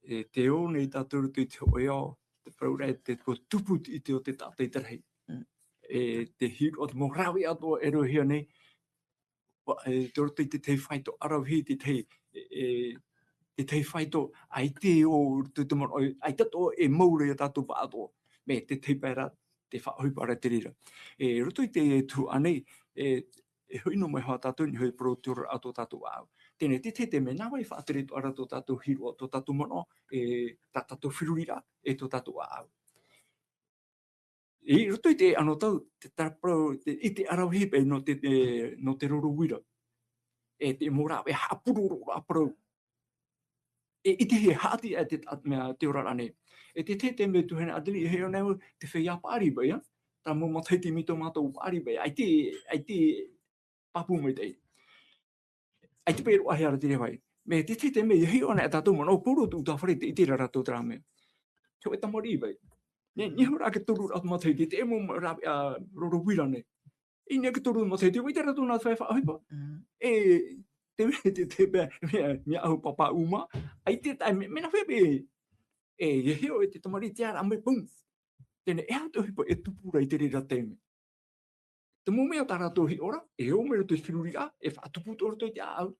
E, tē ō nei tātou i roto i te hōʻē ao, te parau ra, e te, ko tupu i te, o te taʻata i te rahi. Mm. E, te hīroʻa, te mau rāveʻa atoʻa e roʻohia nei, ʻua, e, tei roto i te tahi faito ʻaravihi, te tahi, e, e, te tahi faito, ʻaita e ō i roto i te manaʻo, ʻaita atoʻa e mau ra ia tātou vaʻa atoʻa. Mea te tahi pae ra, te faʻaʻohipa ra te reira. E, roto i te tuhaʻa nei, e, e hoʻi noa mai hoʻi tātou i niʻa i te parau o te oraraʻa tō tātou ʻāʻau. Teie nei te tahi mea, nā vai faʻatere atoʻa ra tō tātou hīroʻa, tō tātou manaʻo, e, tā tātou feruriraʻa, e tō tātou ʻāʻau. I roto i te anotau, te taraparau, te, i te ʻaravihi paʻi nō te, te, nō te roro uira. E te mau rāveʻa haʻapuroroʻa parau. E, i te hea haʻati e te, a, mea, te oraraʻa nei. E te, te, te mea tuahine Adeline, e hiʻo nei au te feiā paʻari paʻi, ia. Tā mau matahiti mai tō mātou paʻari paʻi, ʻaita, ʻaita pāpū maitaʻi. ʻAita paʻi roa hea ra te reira vai. Mea te, te, te mea, e hiʻo ana e tātou manaʻo, pauroa tō ʻutuāfare te ʻite ra rātou terā mea. Te hōʻē tamariʻi paʻi. Nē, niʻa hoʻi ra te toru ra matahiti, te mau rāveʻa, a, roro uira nei. I niʻa i te toru matahiti, ʻua ʻite ra tōna feiā faʻaʻohipa. Mm. E, te, te, te, mea, mea, mea ʻahu pāpā uma, ʻaita e tae, mea, mea nā hea paʻi, e, e hiʻo e te tamariʻi te ara mai, pum. Teie nei, e aha te ʻohipa e tupu ra i te reira taime. Te mau mea tā rātou hiʻo ra, e ō mai roto i te feruriraʻa, e faʻatupu atoʻa roto i te ʻāʻau.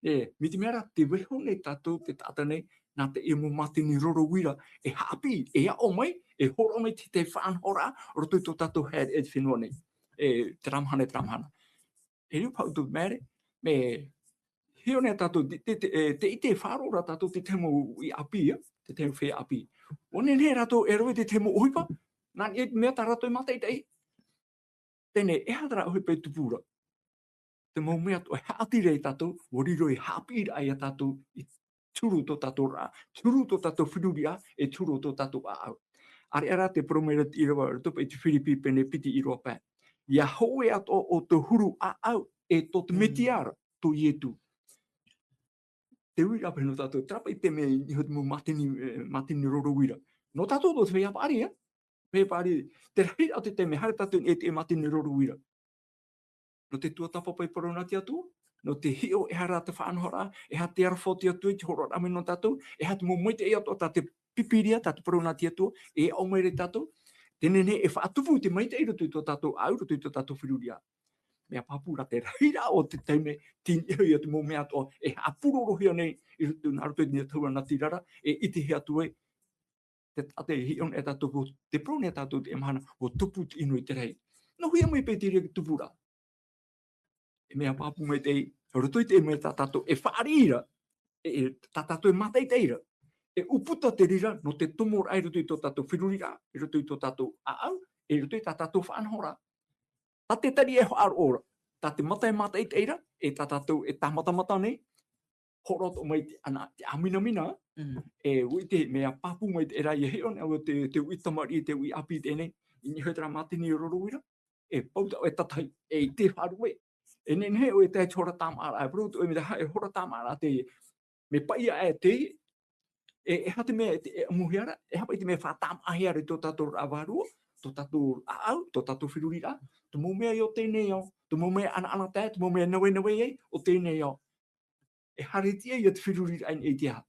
E, mai te mea ra, tē vaiiho nei tātou te taʻata nei, nā te mau mātini roro uira, e haʻapiʻi, e aʻo mai, e hōroʻa mai te, te faʻanahoraʻa, roto i tō tātou haereʻa i te fenua nei. E, terā mahana, terā mahana. E riu pāʻu tō te mea ra, mea hiʻo nei tātou, te, te, te, e, te ʻite faʻaroʻo ra tātou te tahi mau uʻi ʻāpī, ia, te tahi mau feiā ʻāpī. ʻUa nehenehe rātou e rave i te tahi mau ʻohipa, nā niʻa i te mea tā rātou e mātaʻitaʻi. Teie nei, e aha terā ʻohipa e tupu ra? Te mau mea atoʻa e haʻati ra ia tātou, ʻua riro ei haʻapiʻiraʻa ia tātou i te huru o tō tātou ra, te huru o tō tātou feruriraʻa, e te huru o tō tātou ʻāʻau. ʻĀreʻa rā te parau mai ra te ʻīrava, roto paʻi i te Firipi pene piti ʻīrava pae. ʻIa hōʻē atoʻa ʻo tō huru ʻāʻau, e tō te Mm. Mesia ra, tō Ietu. Te uiraʻa paʻi nō tātou, terā paʻi te mea i niʻa i te mau mātini, e, mātini roro uira. Nō tātou atoʻa te feiā paʻari, e? Feiā paʻari, te rahiraʻa o te taime, haere tātou i niʻa i te mātini roro uira. Nō te tuatāpapa i te parau nā te Atua, nō te hiʻo e aha rā te faʻanahoraʻa, e aha te aroha o te Atua i te hōroʻaraʻa mai nō tātou, e aha te mau maitaʻi atoʻa tā te Pīpīria, tā te parau nā te Atua, e aʻo mai ra ia tātou. Teie nei e faʻatupu te maitaʻi i roto i tō tātou ʻāʻau, i roto i tō tātou feruriraʻa. Mea pāpū ra te rahiraʻa o te taime, tei niʻa ia te mau mea atoʻa, e haʻapurorohia nei, i roto, nā roto i te taura natirara, e ʻitehia atu ai, te taʻata e hiʻo nei tātou, te parau nei tātou i teie mahana, ʻua tupu te ʻino i te rahi. Nō hea mai paʻi te reira tupuraʻa? E mea pāpū maitaʻi, roto i te mea tā tātou e fāriʻi ra, e, e, tā tātou e mātaʻitaʻi ra, e ʻūputa te reira, nō te tomoraʻa i roto i tō tātou feruriraʻa, i roto i tō tātou ʻāʻau, i roto i tā tātou faʻanahoraʻa. Tā te tari e faʻaroʻo ra, tā te mata e mātaʻitaʻi ra, e tā tātou e tāmatamata nei, hōroʻa atoʻa mai te, ana, te ʻāminamina, Mm. e, ʻua ʻite, mea pāpū maitaʻi ra, ʻia hiʻo nei au te, te uʻi tamariʻi, te uʻi ʻāpī teie nei, i niʻa i terā mātini roro uira, e pau tāʻoe e tātahi, e ʻite faʻaruʻe. E nehenehe ʻoe e tae i te hora tāmāʻaraʻa, e parau atoʻa mai te, e hora tāmāʻaraʻa teie, mea paʻi aʻe teie, e, e aha te mea, e, e ʻamuhia ra, e aha paʻi te mea faʻatāmāʻahia ra i tō tātou ra vārua, tō tātou ʻāʻau, tō tātou feruriraʻa, te mau mea i ʻō teie nei ao, te mau mea ʻanaʻanatae, te mau mea navenaveʻi ai, ʻō teie nei ao. E haere atu ia te feruriraʻa i niʻa i te aha?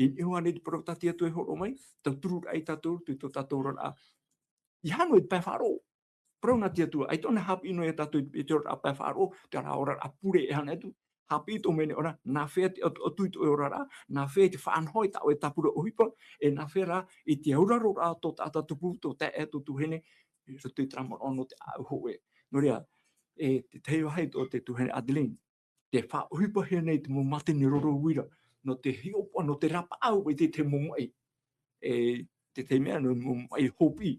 E niʻa iho ānei te parau tā te Atua e hōroʻa mai, tautururaʻa ia tātou, tō, tō tātou oraraʻa. ʻIa hā noa i te pae faʻaroʻo. Parau nā te Atua, ʻaita ʻōna e haʻapiʻi noa ia tātou i te oraraʻa pae faʻaroʻo, terā oraraʻa pure e aha atu. Haʻapiʻi atoʻa mai nei ʻōna, nā hea te ʻatuʻatu i tō ʻoe oraraʻa, nā hea te faʻanaho i tā ʻoe tāpura ʻohipa, e nā hea rā i te auraroraʻa tō taʻata tupu, tō taeaʻe, tō tuahine, i roto i terā manaʻo nō te ʻāʻau hōʻē. Nō reira, e te tahi vāhi tō te tuahine Adeline, tē faʻaʻohipahia nei te mau mātini roro uira, nō te hiʻopoʻa, nō te rapaʻau i te, te mau maʻi. E, te, te mea, nō mau maʻi hōpiʻi.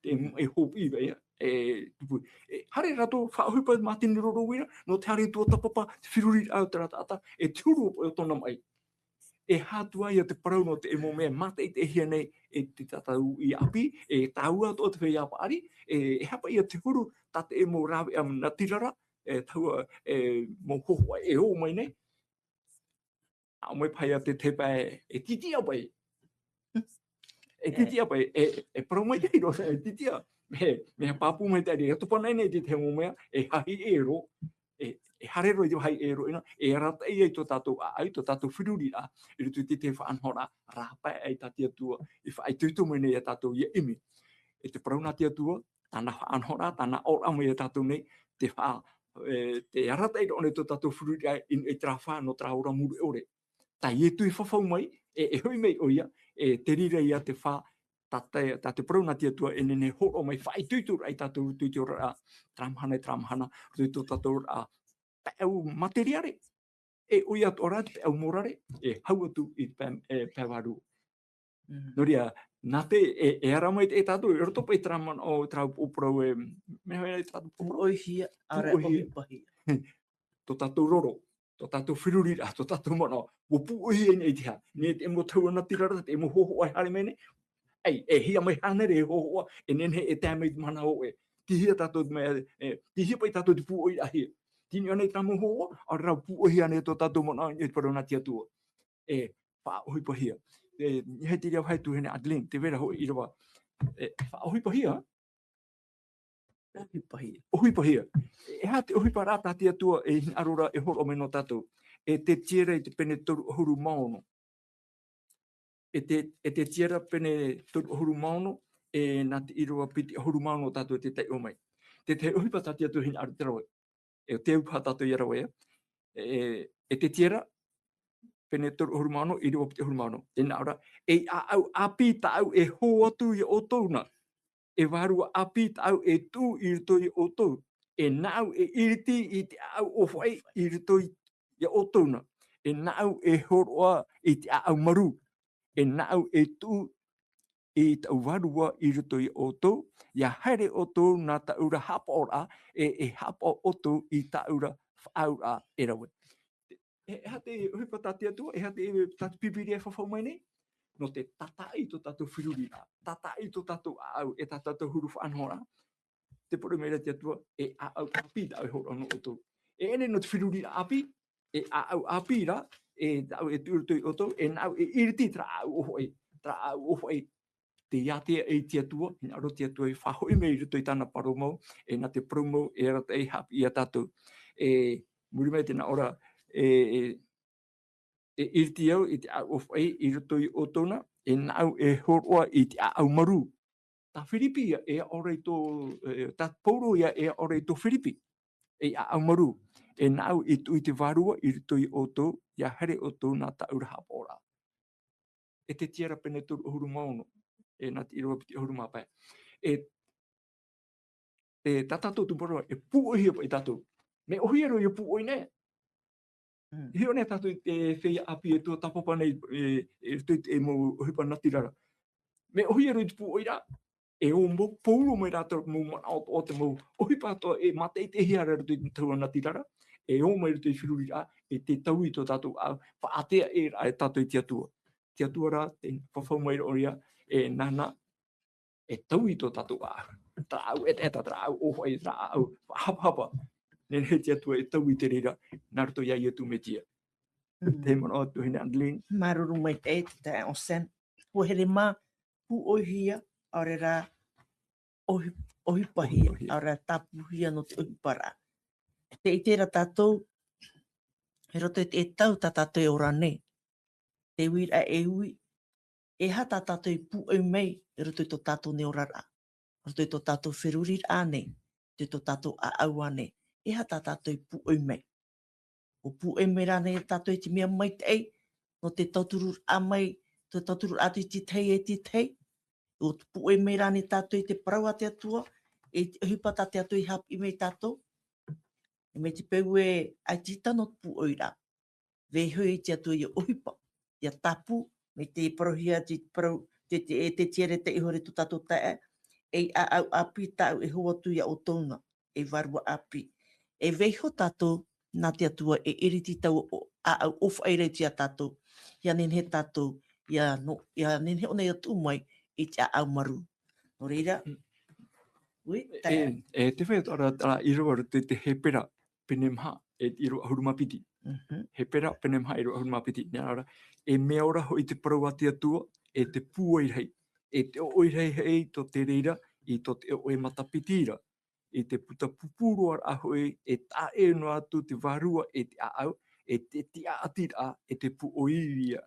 Te mau maʻi hōpiʻi, vai, e, tupu. E, haere rātou, faʻaʻohipa mātini roro uira, nō te haere tuatāpapa, te feruriraʻa o terā taʻata, e te huru o tōna maʻi. E aha atu ia te parau nō te mau mea mātaʻitaʻihia nei, e te tātou uʻi ʻāpī, e tāua atoʻa te feiā paʻari, e, e aha paʻi ia te huru, tā te mau rāveʻa natirara, e tāua, e, mau hōhoʻa e ō mai nei. ʻAʻo mai paʻi ia te, te pae, e tītiʻa paʻi. E tītiʻa paʻi, e, e parau maitaʻi roa, e tītiʻa. Mea, mea pāpū maitaʻi, e topa nei nei te, te mau mea, e hahi e ro. e, e haere roa i te vāhi e roa ʻina, e arataʻi ai tō tātou ʻāʻau, tō tātou feruriraʻa, i roto i te, te faʻanahoraʻa, rāpae ai tā te Atua, i faʻaitoito mai nei ia tātou ia ʻimi. E te parau nā te Atua, tāna faʻanahoraʻa, tāna ʻōraʻa mai ia tātou nei, te faʻa-, e, te arataʻi roa nei tō tātou feruriraʻa, i, i terā fā, nō terā ora mure ʻore. Tā Ietu i fafau mai, e, e hoʻi mai ʻoia, e te reira ia te fā, tā te, tā te parau nā te Atua, e nehenehe e hōroʻa mai faʻaitoitoraʻa ia tātou i roto i te oraraʻa, terā mahana i terā mahana, roto i tō tātou oraraʻa, pae ʻau materiare, e ʻoia atoʻa rā te pae ʻau morare, e hau atu i te pae, e, pae vārua. Mhm. Nō reira, nā te, e, e ara mai te, e tātou, e roto paʻi terā manaʻo, terā pōpōrau, e, mea hoʻi terā pōpōrau? Pūʻoihia, ʻaore rā pūʻoihia. ʻOhipahia. Tō tātou roro, tō tātou feruriraʻa, tō tātou manaʻo, ʻua pūʻoihia nei i te aha? Nei te mau tahua natirara, te mau hōhoʻa e haere mai nei. ʻAi, e hia mai hānere e hōhoʻa, e nehenehe e tae mai te mahana hōʻē. Tei hea tātou te mea, e, tei hea paʻi tātou te pūʻoiraʻahia? Tei niʻa nei terā mau hōhoʻa, ʻaore rā pūʻoihia nei tō tātou manaʻo i te parau nā te Atua. E faʻaʻohipahia. E, e te reira vāhi tuahine Adeline, tē vai ra hoʻi ʻīrava. E faʻaʻohipahia? ʻOhipahia. ʻOhipahia. E aha te ʻohiparaʻa tā te Atua e hinaʻaro ra e hōroʻa mai nō tātou? E Tetiera i te pene toru ʻahuru mā ono. E te, e Tetiera pene toru ʻahuru mā ono, e nā te ʻīrava piti ʻahuru mā ono tātou te taiʻo mai. Te tahi ʻohipa tā te Atua e hinaʻaro ra e rave. E te ʻohipa tātou ia rave, e, e Tetiera, pene toru ʻahuru mā ono, ʻīrava piti ʻahuru mā ono. E nā ʻō ra, ei ʻāʻau ʻāpī tāʻu e hō atu ia ʻoutou na. E vārua ʻāpī tāʻu e tuʻu i roto ia ʻoutou. E nāʻu e ʻiriti i te ʻāʻau ʻōfaʻi i roto i, ia ʻoutou na. E nāʻu e hōroʻa i te ʻāʻau marū. E nāʻu e tuʻu i taʻu vārua i roto ia ʻoutou, ʻia haere ʻoutou nā taʻu ra haʻapaʻoraʻa, e, e haʻapaʻo ʻoutou i taʻu ra faʻaauraʻa e rave. E, e aha te ʻohipa tā te Atua, e aha te, tā te Pīpīria e fafau mai nei? Nō te tātaʻi tō tātou feruriraʻa, tātaʻi tō tātou ʻāʻau, e tā tātou huru faʻanahoraʻa. Te parau mai ra te Atua, e ʻāʻau ʻāpī tāʻu e hōroʻa nō ʻoutou. E ʻere nō te feruriraʻa ʻāpī, e ʻāʻau ʻāpī rā, e tāʻu e tuʻu i roto ia ʻoutou, e nāʻu e ʻiriti terā ʻāʻau ʻōfaʻi, terā ʻāʻau ʻōfaʻi. Tē ʻite ai te Atua, hinaʻaro te Atua e faʻahoʻi mai i roto i tāna parau mau, e nā te parau mau e arataʻi haʻapiʻi ia tātou. E muri mai te nā ʻō ra, e, e, e ʻiriti au i te ʻāʻau ʻōfaʻi i roto ia ʻoutou na, e nāʻu e hōroʻa i te ʻāʻau marū. Tā Firipi ia, e aʻo ra i tō, e, tā Paulo ia, e aʻo ra i tō Firipi. Ei ʻāʻau marū, e nāʻu i tuʻu i te vārua i roto ia ʻoutou, ʻia haere ʻoutou nā taʻu ra haʻapaʻoraʻa. E Tetiera pene toru ʻahuru mā ono, e nā te ʻīrava piti ʻahuru mā pae. E, e tā tātou tumu ra, e pūʻoihia paʻi tātou. Mea ʻōhie roa ia pūʻoi nei. Mm. Hiʻo nei tātou i te feiā ʻāpī e tuatāpapa nei, e, e roto i te mau ʻohipa natirara. Mea ʻōhie roa i te pūʻoiraʻa, e ō mau, pauroa mai rā te mau manaʻo atoʻa, te mau ʻohipa atoʻa e mātaʻitaʻihia ra i roto i te tahua natirara, e ō mai i roto i te feruriraʻa, e te taui tō tātou ʻāʻau, faʻaʻātea e rā e tātou i te Atua. Te Atua rā, tē fafau mai ra ʻoia, e nāna, e taui tō tātou ʻāʻau. Terā ʻāʻau ʻetaʻeta, terā ʻāʻau ʻōfaʻi, terā ʻāʻau faʻahapahapa. Nehenehe te Atua e taui i te reira, nā roto ia Ietu Metia. Mm. Te manaʻo atu, tuahine Adeline. Māuruuru maitaʻi, te taeaʻe Sam. ʻUa here mā, pūʻoihia, ʻaore rā, ʻohi-, ʻohipahia, ʻohipahia, ʻaore rā, tāpūhia nō te ʻohiparaʻa. Tē ʻite ra tātou, i roto i te tau tā tātou e ora nei. Te uiraʻa e ui, e aha tā tātou i pūʻoi mai i roto i tō tātou nei oraraʻa, i roto i tō tātou feruriraʻa nei, i roto i tō tātou ʻāʻau nei, e aha tā tātou i pūʻoi mai. ʻUa pūʻoi mai rānei tātou i te mea maitaʻi, nō te tauturu mai, te tauturu atu i te tahi e te tahi, ʻua pūʻoi mai rānei tātou i te parau a te Atua, e te ʻohipa tā te Atua i haʻapiʻi mai tātou, e mai te peu e ʻaita nō te pūʻoiraʻa. Vaiiho i te Atua ʻia ʻohipa, ʻia tāpū, mai te parauhia te parau, te, te, e Tetiera e tiʻa iho ra tō tātou taeaʻe, ei ʻāʻau ʻāpī tāʻu e hō atu ia ʻoutou na, ei vārua ʻāpī. E vaiiho tātou, nā te Atua e ʻiriti taua ʻo-, ʻāʻau ʻōfaʻi ra i te ia tātou, ʻia nehenehe tātou, ʻia no-, ʻia nehenehe ʻōna ʻia tuʻu mai i te ʻāʻau marū. Nō reira, mm, ui, e, taeaʻe. E, tē vai atoʻa ra terā ʻīrava i roto i te Hepera, pene maha, e ʻīrava ʻahuru mā piti. Mhm. Hepera, pene maha, ʻīrava ʻahuru mā piti. Nā reira, e mea ora hoʻi te parau a te Atua, e te pūai rahi, e te ʻoʻoi rahi hoʻi tō te reira, i tō te ʻoʻoi matapiti ra. i te puta pūpū roa raʻa hoʻi, e taʻa ʻē noa atu te vārua e te ʻāʻau, e te tiʻaʻatiraʻa, e te pūʻoiviraʻa,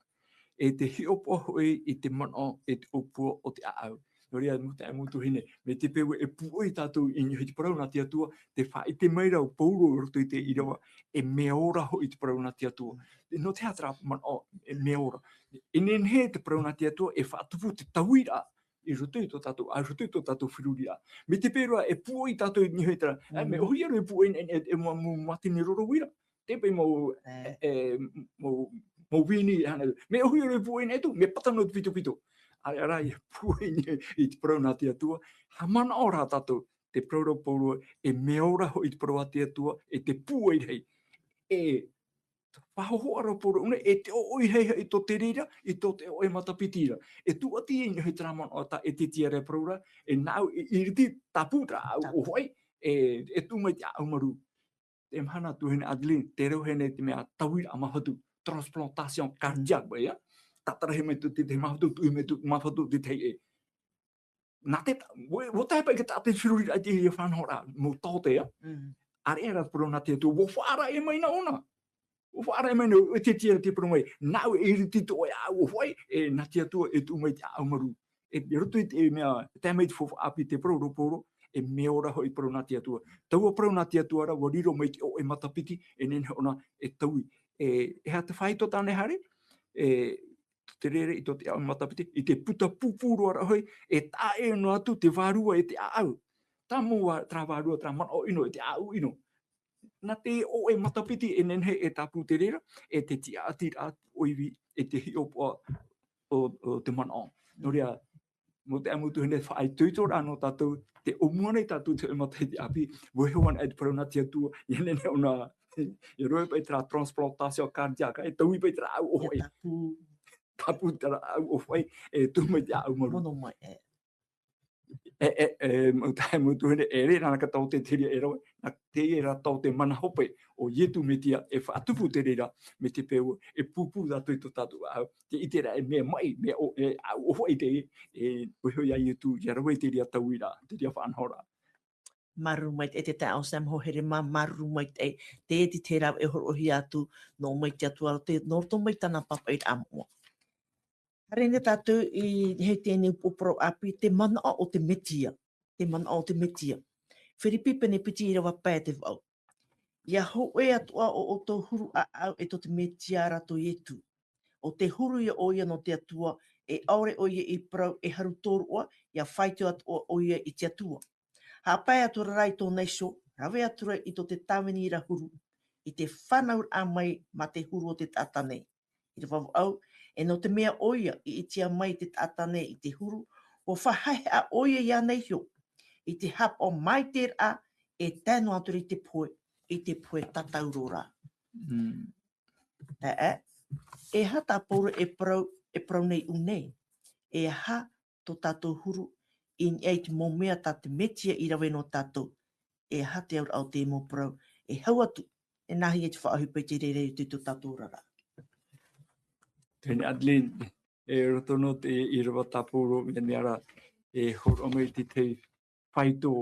e te hiʻopoʻa hoʻi i te manaʻo, e te ʻōpua o te ʻāʻau. Nō reira, mau taeaʻe, mau tuahine, mai te peu e pūʻoi tātou i niʻa i te parau nā te Atua, tē faʻaʻite mai ra ʻo Paulo i roto i te ʻīrava, e mea ora hoʻi te parau nā te Atua. Nō te aha terā manaʻo, e mea ora? E nehenehe te parau nā te Atua e faʻatupu te tauiraʻa i roto i tō tātou, i roto i tō tātou feruriraʻa. Mai te peu ra e pūʻoi tātou i niʻa i terā, e, mea ʻōhie roa e pūʻoi e, e, e, mau, mau mātini roro uira. Te paʻi mau, e, mau, mau vīni, ana, mea ʻōhie roa e pūʻoi atu, mea pata noa te pitopito. ʻAreʻa rā e pūʻoi i te parau nā te Atua, haʻamanaʻo rā tātou, te parau ra ʻo Paulo, e mea ora hoʻi te parau a te Atua, e te pūʻoi rahi. E faʻahohoʻa ra ʻo Paulo, ʻo nei, e te ʻoʻoi rahi i tō te reira, i tō te ʻoʻe matapiti ra. E tūʻati i niʻa i terā manaʻo tā ʻEtetia ra e parau ra, e nāʻu e iriti tāpū terā ʻāʻau ʻōfaʻi, e, e tuʻu mai te ʻāʻau marū. Te mahana, tuahine Adeline, tē rave nei te mea tauiraʻa māfatu, transplantation cardiaque, ʻoia. Tātaraʻa mai tō te, te māfatu, tuʻu mai tō māfatu te tahi ʻē. Nā te ta-, ʻua, ʻua tae paʻi te taʻata i te feruriraʻa i te faʻanahoraʻa, mau taote, ʻia. ʻĀreʻa rā te parau nā te Atua, ʻua faʻaara mai nā ʻōna. ʻUa faʻaara mai nā, e te tiʻa te parau mai, nāʻu e iriti tō ʻoe ʻāʻau ʻōfaʻi, e nā te Atua e tuʻu mai te ʻāʻau marū. E, i roto i te mea, e tae mai te faufaʻa ʻāpī te parau ra ʻo Paulo, e mea ora hoʻi te parau nā te Atua. Taua parau nā te Atua ra, ʻua riro mai te ʻoʻe matapiti, e nehenehe ʻōna e taui. E, e aha te faito tāna e haere? E, te reira i tō te ʻoʻe matapiti, i te puta pūpū roa raʻa hoʻi, e taʻa ʻē noa atu te vārua e te ʻāʻau. Tāmau terā vārua, terā manaʻo ʻino, e te ʻāʻau ʻino. Nā te ʻoʻe matapiti e nehenehe e tāpū te reira, e te tiʻaʻatiraʻa, ʻoivi, e te hiʻopoʻa o, o te manaʻo. Nō reira, mau taeaʻe, mau tuahine, faʻaitoito rā nō tātou, tē ʻōmua nei tātou i te matahiti ʻāpī, vaiiho ana e te parau nā te Atua, e nehenehe ʻōna, e rave paʻi terā transplantation cardiaque, e taui paʻi terā ʻāʻau ʻōfaʻi. Tāpū. Tāpū terā ʻāʻau ʻōfaʻi, e tuʻu mai te ʻāʻau marū. Mono mai, e. E, e, e, mau taeaʻe, mau tuahine, e ʻere rā nā ka taote te reira e rave, nā te reira taote mana hope o Ietu Metia e faʻatupu te reira, mai te peu e pūpū tātou i tō tātou ʻāʻau, tē ʻite ra e mea maʻi, mea ʻo, e ʻāʻau ʻōfaʻi te, e, vaiiho ia Ietu, ʻia rave i te reira tauiraʻa, te reira faʻanahoraʻa. Māuruuru maitaʻi te taeaʻe Sam Hoherema, māuruuru maitaʻi, te, te, te rave e hōroʻahia atu, nō mai te Atua, te, nō roto mai tāna pāpaʻiraʻa moʻa. Haere nei tātou i, hei teie nei upoʻo parau ʻāpī, te manaʻo o te Metia. Te manaʻo o te Metia. Firipi pene piti ʻīrava pae e te vaʻu. ʻIa hōʻē atoʻa ʻo ʻoutou huru ʻāʻau e tō te Metia ra tō Ietu. ʻO te huru ïa ʻoia nō te Atua, e ʻaore ʻoia i parau e haru tōroʻa, ʻia faito atoʻa ʻoia i te Atua. Haʻapae atura rā i tōna iho, rave atura i tō te tāvini ra huru, i te fānauraʻa mai mā te huru o te taʻata nei. ʻĪrava vaʻu, e nō te mea ʻoia i ʻitea mai te taʻata nei i te huru, ʻua faʻahaʻehaʻa ʻoia iāna iho, i te haʻapaʻo maitaʻi ra, e tae noa atu ra i te pohe, i te pohe tatauro ra. Mm. Taeaʻe, e aha tā Paulo e parau, e parau nei i ʻō nei? E aha tō tātou huru i niʻa i te mau mea tā te Metia i rave nō tātou? E aha te auraʻa o te mau parau e hau atu, e nāhea te faʻaʻohipa i te reira i tō tātou oraraʻa? Tuahine Adeline, e roto nō te ʻīrava tā Paulo, mea nā reira, e hōroʻa mai te tahi faito,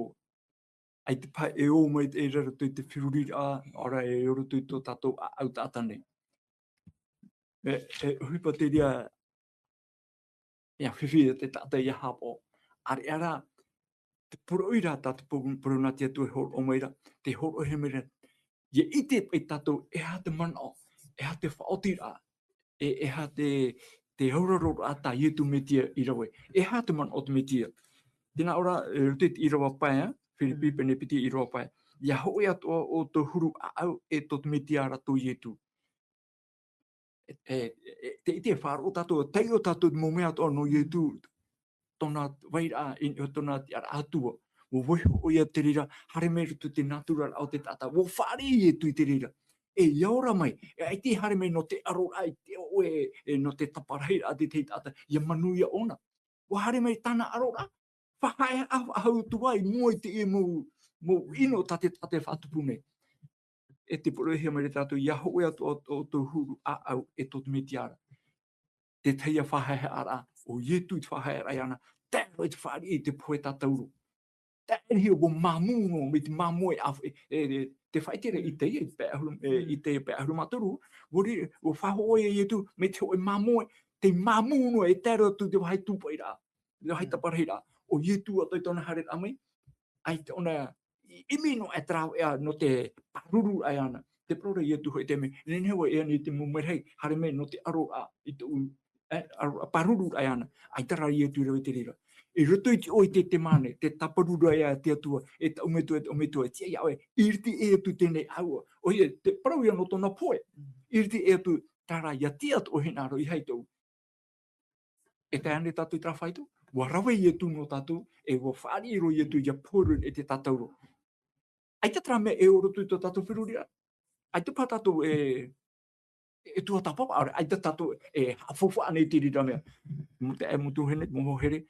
ʻaita paha e ō mai i te reira roto i te feruriraʻa, ʻaore rā e roto i tō tātou ʻāʻau taʻata nei. E, e ʻohipa te reira, ʻia fifi te taʻata ʻia haʻapaʻo. ʻĀreʻa rā, te poroʻi ra tā te pou-, parau nā te Atua e hōroʻa mai ra, tē hōroʻahia mai ra, ʻia ʻite paʻi tātou, e aha te manaʻo, e aha te faʻaotiraʻa, e, e aha te, te auraroraʻa tā Ietu Metia i rave, e aha te manaʻo o te Metia. Tē nā ʻō ra, e, roto i te ʻīrava pae, ā, Firipi pene piti ʻīrava pae. ʻIa hōʻē atoʻa ʻo ʻoutou huru ʻāʻau e tō te Metia ra tō Ietu. E, e, e, te, te faʻaroʻo tātou, taiʻo tātou te mau mea atoʻa nō Ietu, tōna vairaʻa, i, tōna tiʻaraʻa Atua. ʻUa vaiiho ʻoia te reira, haere mai roto i te nātura o te taʻata. ʻUa fāriʻi Ietu i te reira. E, ʻia ora mai, e, ʻaita e haere mai nō te ʻaroraʻa, i te ʻoʻe, e, nō te taparaʻa a te, te taʻata, ʻia manuia ʻōna. ʻUa haere mai tāna ʻaroraʻa, faʻahaʻehaʻa, faʻahou atu ā i mua i te, i mau, mau ʻino tā te, tā te faʻatupu nei. E tē poroʻihia mai ra tātou, ʻia hōʻē atoʻa ʻo, ʻo ʻoutou huru ʻāʻau e tō te Metia ra. Te tahi ā faʻahaʻehaʻaraʻa, ʻo Ietu i te faʻahaʻehaʻaraʻa iāna, tae roa i te fāriʻi i te pohe tatauro. taʻa e riro ʻua māmū noa, mai te māmoe a, e, e, e, te faʻaʻite ra i teie, i te pae ʻahuru, e, i teie pae ʻahuru mā toru, ʻua riro, ʻua faʻahoʻi ʻo Ietu, mai te hōʻē māmoe, tei māmū noa, e tae roa atu i te vāhi tūpaʻi ra, te vāhi taparahi ra, ʻo Ietu atoʻa i tōna haereraʻa mai, ʻaita ʻōna i, ʻimi noa e te rāveʻa nō te pāruru ʻana. Te parau ra Ietu hoʻi te mea, e nehenehe ʻoe e ani i te mau merahi, haere mai nō te ʻaro ra, i tōʻu, e, ʻaro, pāruru ʻana. ʻAita rā Ietu i rave i te reira. I roto i te ʻoe Ietemane, te tāparu ra ʻoe ia te Atua, e tāʻu Metua, e tāʻu Metua, e tiʻa ia ʻoe, ʻiriti ʻē atu teie nei ʻāua. ʻOia, te parau ia nō tōna pohe. ʻIriti ʻē atu, terā ia tiʻa atoʻa hinaʻaro i haʻapiʻi. E tae ānei tātou i terā faito, ʻua rave Ietu nō tātou, e ʻua fāriʻi roa Ietu ia pohe roa i te tātauro. ʻAita terā mea e ʻō roto i tō tātou feruriraʻa. ʻAita paha tātou e, e tuatāpapa, ʻaore, ʻaita tātou e haʻafaufaʻa nei i te reira mea. Mau taeaʻe, mau tuahine, mau hoa here,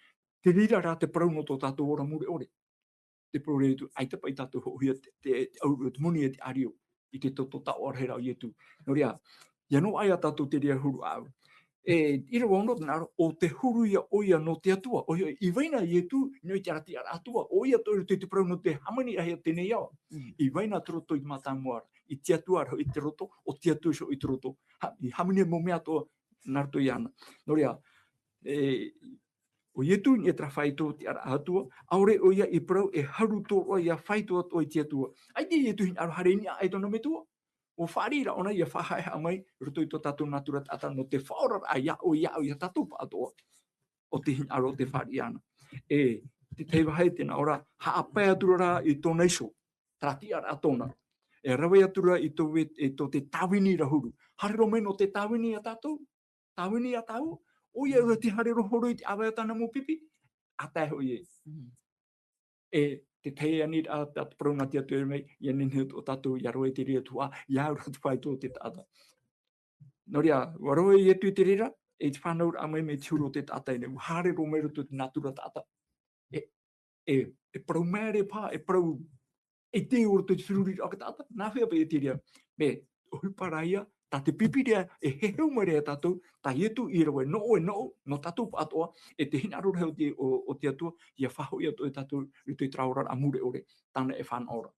te reira rā te parau nō tō tātou ora mure ʻore. Te parau ra Ietu, ʻaita paʻi tātou e hōʻohia te, te, te ʻauro, te moni e te ʻārio, i te toto taʻoʻa rahi ra o Ietu. Nō reira, ʻia noaʻa ia tātou te reira huru ʻāʻau. E, ʻīrava ono, nā reira, ʻo te huru ia ʻoia nō te Atua. ʻOia, i vai na Ietu, nō te tiʻaraʻa Atua, ʻoia atoʻa i roto i te parau nō te hāmani rahi o teie nei ao. Mm. I vai na tei roto i te mātāmua ra, i te Atua ra hoʻi i te roto, ʻo te Atua iho i te roto. Ha-, i hāmani mau mea atoʻa, nā roto iāna. Nō reira, e, ʻo Ietu i niʻa i terā faito o te tiʻaraʻa Atua, ʻaore ʻoia i parau e haru tōroʻa ia faito atoʻa i te Atua. ʻAita Ietu i hinaʻaro haere i niʻa aʻe i tōna Metua. ʻUa fāriʻi ra ʻōna ia faʻahaʻehaʻa mai, i roto i tō tātou nātura taʻata nō te faʻaoraraʻa ia ʻoe, ia ʻoe, ia tātou pāʻatoʻa. ʻO te hinaʻaro o te fāriʻi ʻana. E, te tahi vāhi tē nā ʻō ra, haʻapae atu ra i tōna iho, terā tiʻaraʻa tōna. E rave atu ra i tō, e tō te tāvini ra huru. Haere roa mai nō te tāvini ia tātou, tāvini ia tāua, ʻoia ʻoia tē haere roa hōroʻa i te ʻāvae o tāna mau pipi, ʻa tae hoʻi ē. Mm. E te tahi ānei ra, tā te parau nā te Atua mai, ʻia nehenehe atoʻa tātou ʻia rave i te reira tuhaʻa, ʻia au ra te faito o te taʻata. Nō reira, ʻua rave Ietu i te reira, e te fānauraʻa mai, mai te huru o te taʻata ʻē nei, ʻua haere roa mai roto i te nātura taʻata. E, e, e parau maere paha, e parau e te ʻore te feruriraʻa o te taʻata, nā hea paʻi e te reira. Mea, ʻohipa ra ia, tā te Pīpīria e heheu mai ra ia tātou, tā Ietu i rave nō ʻoe, nō ʻoe, nō tātou pāʻatoʻa, e te hinaʻaro rahi o te, o, o te Atua, ʻia faʻahoʻi atoʻa ia tātou, i roto i terā oraraʻa mure ʻore, tāna e fānaʻo ra.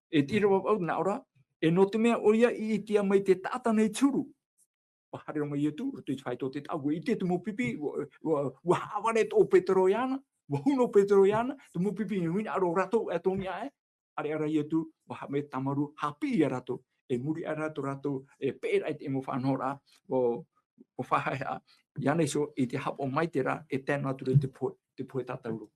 E te ʻīrava vaʻu, nā ʻō ra, e nō te mea ʻoia i ʻitea mai te taʻata nei te huru. ʻUa haere roa mai Ietu, roto i te faito o te taʻata, ʻua ʻite te mau pipi, ʻua, ʻua, ʻua haʻavare atoʻa ʻo Petero iāna, ʻua huna ʻo Petero iāna, te mau pipi i hinaʻaro rātou e tō niʻa ē, ʻāreʻa rā Ietu, ʻua haʻamau tāmarū, haʻapiʻi ia rātou, e muri aʻe ra tō rātou, e peʻeraʻa i te mau faʻanahoraʻa, ʻo, ʻo faʻahaʻehaʻa, iāna iho, i te haʻapaʻo maitaʻi ra, e tae noa atu ra i te pohe, te pohe tātauro.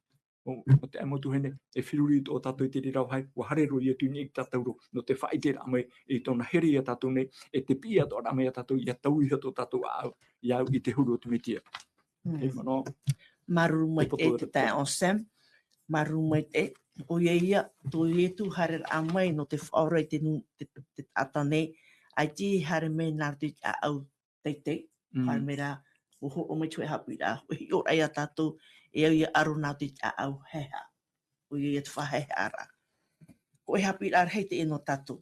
ʻO, ʻo te mau tuahine, e feruri atoʻa tātou i te reira vāhi, ʻua haere roa Ietu i niʻa i te tātauro, nō te faʻaʻiteraʻa mai i tōna here ia tātou nei, e te piʻi atoʻa ra mai ia tātou, ʻia taui atoʻa tō tātou ʻāʻau, ʻia au i te huru o te Mesia. Mm. E manaʻo. Māuruuru maitaʻi te taeaʻe Sam, māuruuru maitaʻi, ʻoia ia, tō Ietu haereraʻa mai nō te faʻaora i te nu-, te, te taʻata nei, ʻaita i haere mai nā roto i te ʻāʻau teitei, Mm. haere mai ra, ʻua hōroʻa mai te hōʻē haʻapiʻiraʻa, ʻua hiʻoraʻa ia tātou, e au ʻia aro nā roto i te ʻāʻau haehaʻa. ʻOia ia te faʻahaehaʻaraʻa. Ko e haʻapiʻiraʻa rahi teie nō tātou.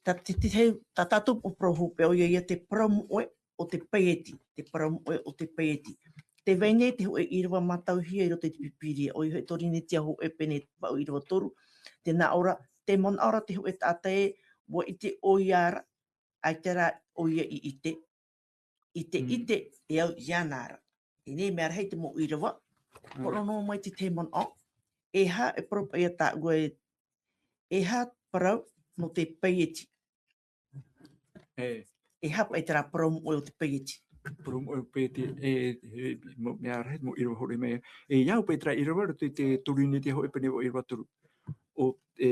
Tā te, te, te, tā tātou parau hopeʻa, ʻoia ia te parau moʻe o te paieti, te parau moʻe o te paieti. Tē vai nei te hōʻē ʻīrava mātauhia i roto i te Pīpīria, ʻoia hoʻi Torinetia hōʻē pene vaʻu ʻīrava toru, tē nā ʻō ra, tē manaʻo ra te hōʻē taʻata ē, ʻua ʻite ʻoia ra, ʻaita rā ʻoia i ʻite, i te Mm. ʻite e au iāna ra. Teie nei mea rahi te mau ʻīrava, Mm. hōroʻa noa mai te tahi manaʻo, e aha e parau paʻi ia tāʻua ē, e aha parau nō te paieti. E. E aha paʻi terā parau moʻe o te paieti. Parau moʻe o te paieti, e, e, mau mea rahi, mau ʻīrava hōroʻa mai. E, ʻia au paʻi terā ʻīrava, roto i te Torinetia hōʻē pene vaʻu ʻīrava toru. ʻO, e,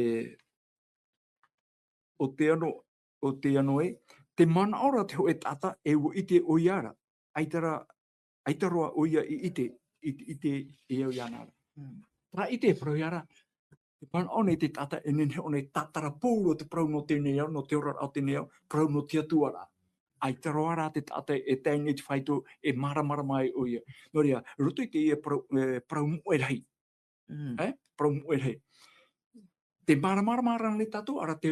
ʻo te ano, ʻo te ano ē, tē manaʻo ra te hōʻē taʻata e ʻua ʻite ʻoia ra, ʻaita rā, ʻaita roa ʻoia i ʻite, i, i te, e au iāna ra. Mm. Terā ʻite e parau ia ra, tē manaʻo nei te taʻata e nehenehe ʻōna e tātara pauroa te parau nō teie nei ao, nō te oraraʻa o teie nei ao, parau nō te Atua ra. ʻAita roa rā te taʻata e tae nei te faito e māramarama ai ʻoia. Nō reira, roto i teie parau, e, parau moʻe rahi. Mm. E? Parau moʻe rahi. Tē māramarama ra nei tātou, ʻaore rā tē,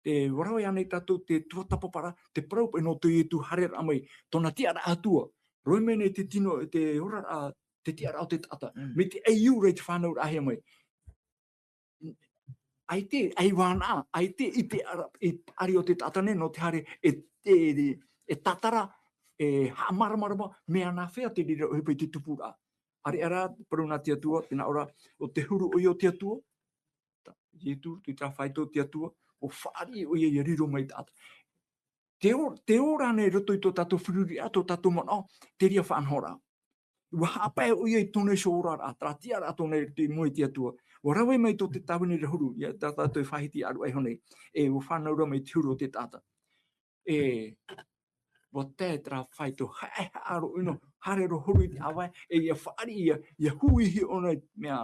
tē ʻōrero ia nei tātou te tuatāpaparaʻa, te parau paʻi nō tō Ietu haereraʻa mai, tōna tiʻaraʻa Atua. Rave mai nei te tino, te oraraʻa, te tiʻaraʻa o te taʻata. Mm. Mai te ʻaiū ra i te fānauraʻahia mai. ʻAita, ʻaita i vānaʻa, ʻaita i te ara, i te ʻari o te taʻata nei, nō te haere e, e, e tātara, e haʻamāramarama, mea nāfea te reira ʻohipa i te tupuraʻa. ʻĀreʻa rā, parau nā te Atua, tē nā ʻō ra, ʻo te huru ʻoia o te Atua, tā, Ietu, tei te fāito o te Atua, ʻua fāriʻi ʻoia ʻia riro mai te taʻata. Te ō, te ora nei roto i tō tātou feruriraʻa, tō tātou manaʻo, te reira faʻanahoraʻa. ʻUa haʻapae ʻoia i tōna iho oraraʻa, terā tiʻaraʻa tōna i roto i mua i te Atua. ʻUa rave mai tō te tāvini ra huru, ia tā tātou e faʻahiti ʻāruʻa iho nei. E ʻua fānau ra mai te huru o te taʻata. E, ʻua tae terā fāito, haʻehaʻa roa ʻino, haere roa huru i te ʻāvae, e ʻia fāriʻi, ʻia, ʻia huihia ʻōna i te mea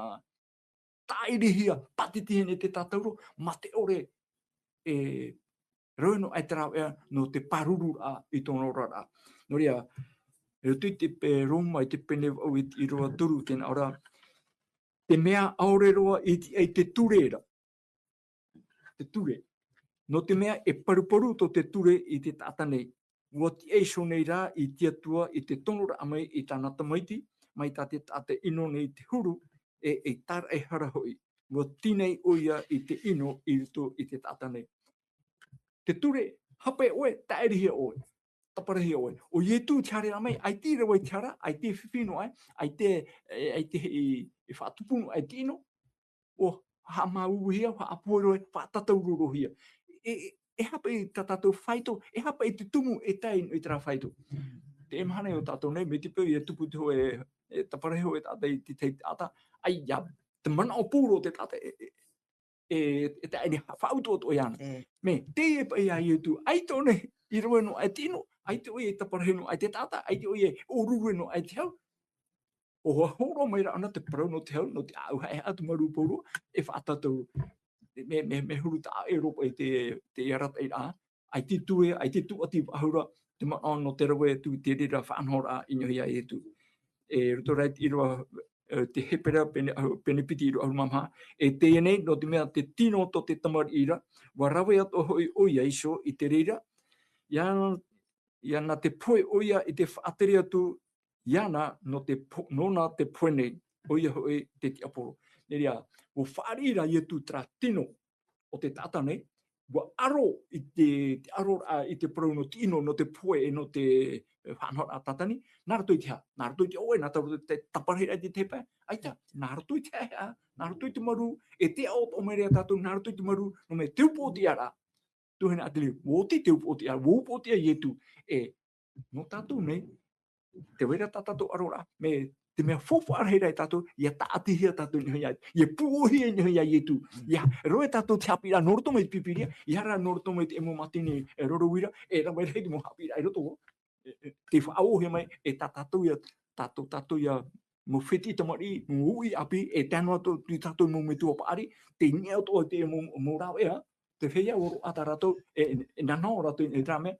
tāʻirihia, pātitihia nei te tātauro, mā te ʻore e rave noa aʻe te rāveʻa nō te pārururaʻa i tōna oraraʻa. Nō reira, e roto i te pe-, Roma i te pene vaʻu i te ʻīrava toru, tē nā ʻō ra, te mea ʻaore roa i tiʻa i te ture ra. Te ture. Nō te mea e paruparu tō te ture i te taʻata nei. ʻUa tiʻa iho nei rā i te Atua i te tonoraʻa mai i tāna Tamaiti, mai tā te taʻata ʻino nei te huru, e, e tāraʻehara hoʻi. ʻUa tīnai ʻoia i te ʻino i roto i te taʻata nei. Te ture, haʻapae ʻoe, tāʻirihia ʻoe. Taparahia ʻoe. ʻO Ietu te haere ra mai, ʻaita i rave i te hara, ʻaita i fifi noa aʻe, ʻaita, e, ʻaita i, i faʻatupu noa aʻe te ʻino, ʻua haʻamāuhia, ʻua haʻapohe roa, faʻatātauro roa hia. E, e, e aha paʻi tā tātou fāito, e aha paʻi te tumu e tae i terā fāito. Te mahana i ō tātou nei, mai te peu ʻia tupu te hōʻē, e, taparahi hōʻē taʻata i te tahi taʻata, ʻaita, te manaʻo pūrō te taʻata, e, e, e, e tae nei faʻautuʻatu iāna. E. Mea, teie paʻi ia Ietu, ʻaita ʻōna i rave noa aʻe te ʻino, ʻaita ʻoia i taparahi noa aʻe te taʻata, ʻaita ʻoia i ʻōrurue noa aʻe te hau, ʻua hōroʻa mai ra ʻōna te parau nō te hau, nō te ʻāʻau haʻehaʻa, te mārū pauroa, e faʻatātauro. Mea, mea, mea huru taʻa ʻē roa paʻi te, te arataʻiraʻa, ʻaita i ture, ʻaita i tūʻati faʻahou ra, te manaʻo nō te rave atu i te reira faʻanahoraʻa i niʻa iā Ietu. E roto rā i te ʻīrava, e, te Hepera, pene ʻahu-, pene piti ʻīrava ʻahuru mā maha, e teie nei, nō te mea te tino tō te tamariʻi ra, ʻua rave atoʻa hoʻi ʻoia iho i te reira, ia, ia nā te pohe ʻoia i te faʻatere atu, iāna nō te po-, nōna te pohe nei, ʻoia hoʻi te tiaporo. Nō reira, ʻua fāriʻi ra Ietu terā tino o te taʻata nei, ʻua aro i te, te aro, a, i te parau nō te ʻino, nō te pohe, e nō te, e, faʻanahoraʻa Tātani, nā roto i te aha, nā roto i te ʻoʻe, nā roto i te taparahiraʻa i te tahi pae, ʻaita, nā roto i te haʻehaʻa, nā roto i te marū, e te aʻo atoʻa mai ra ia tātou, nā roto i te marū, nō te mea te upoʻotiʻaraʻa. Tuahine ʻĀteliu, ʻua oti te upoʻotiʻa, ʻua upoʻotiʻa Ietu, e, nō tātou nei, tē vai ra tā tātou ʻaroraʻa, mea, te mea faufaʻa rahi ra ia tātou, ʻia tāʻatihia tātou i niʻa iā, ʻia pūʻohia i niʻa iā Ietu, ʻia rave tātou te haʻapiʻiraʻa nō roto mai te Pīpīria, ʻia haere nō roto mai te mau mātini e roro uira, e rave rahi te mau haʻapiʻiraʻa i roto, e, e, tē faʻaōhia mai, e tā tātou ia, tātou, tātou ia mau fētiʻi tamariʻi, mau uʻi ʻāpī, e tae noa atu i tā tātou mau metua paʻari, tei niʻa atoʻa i te mau, mau rāveʻa, te feiā ʻua roaʻa tā rātou, e, e, e nanaʻo rātou i terā mea,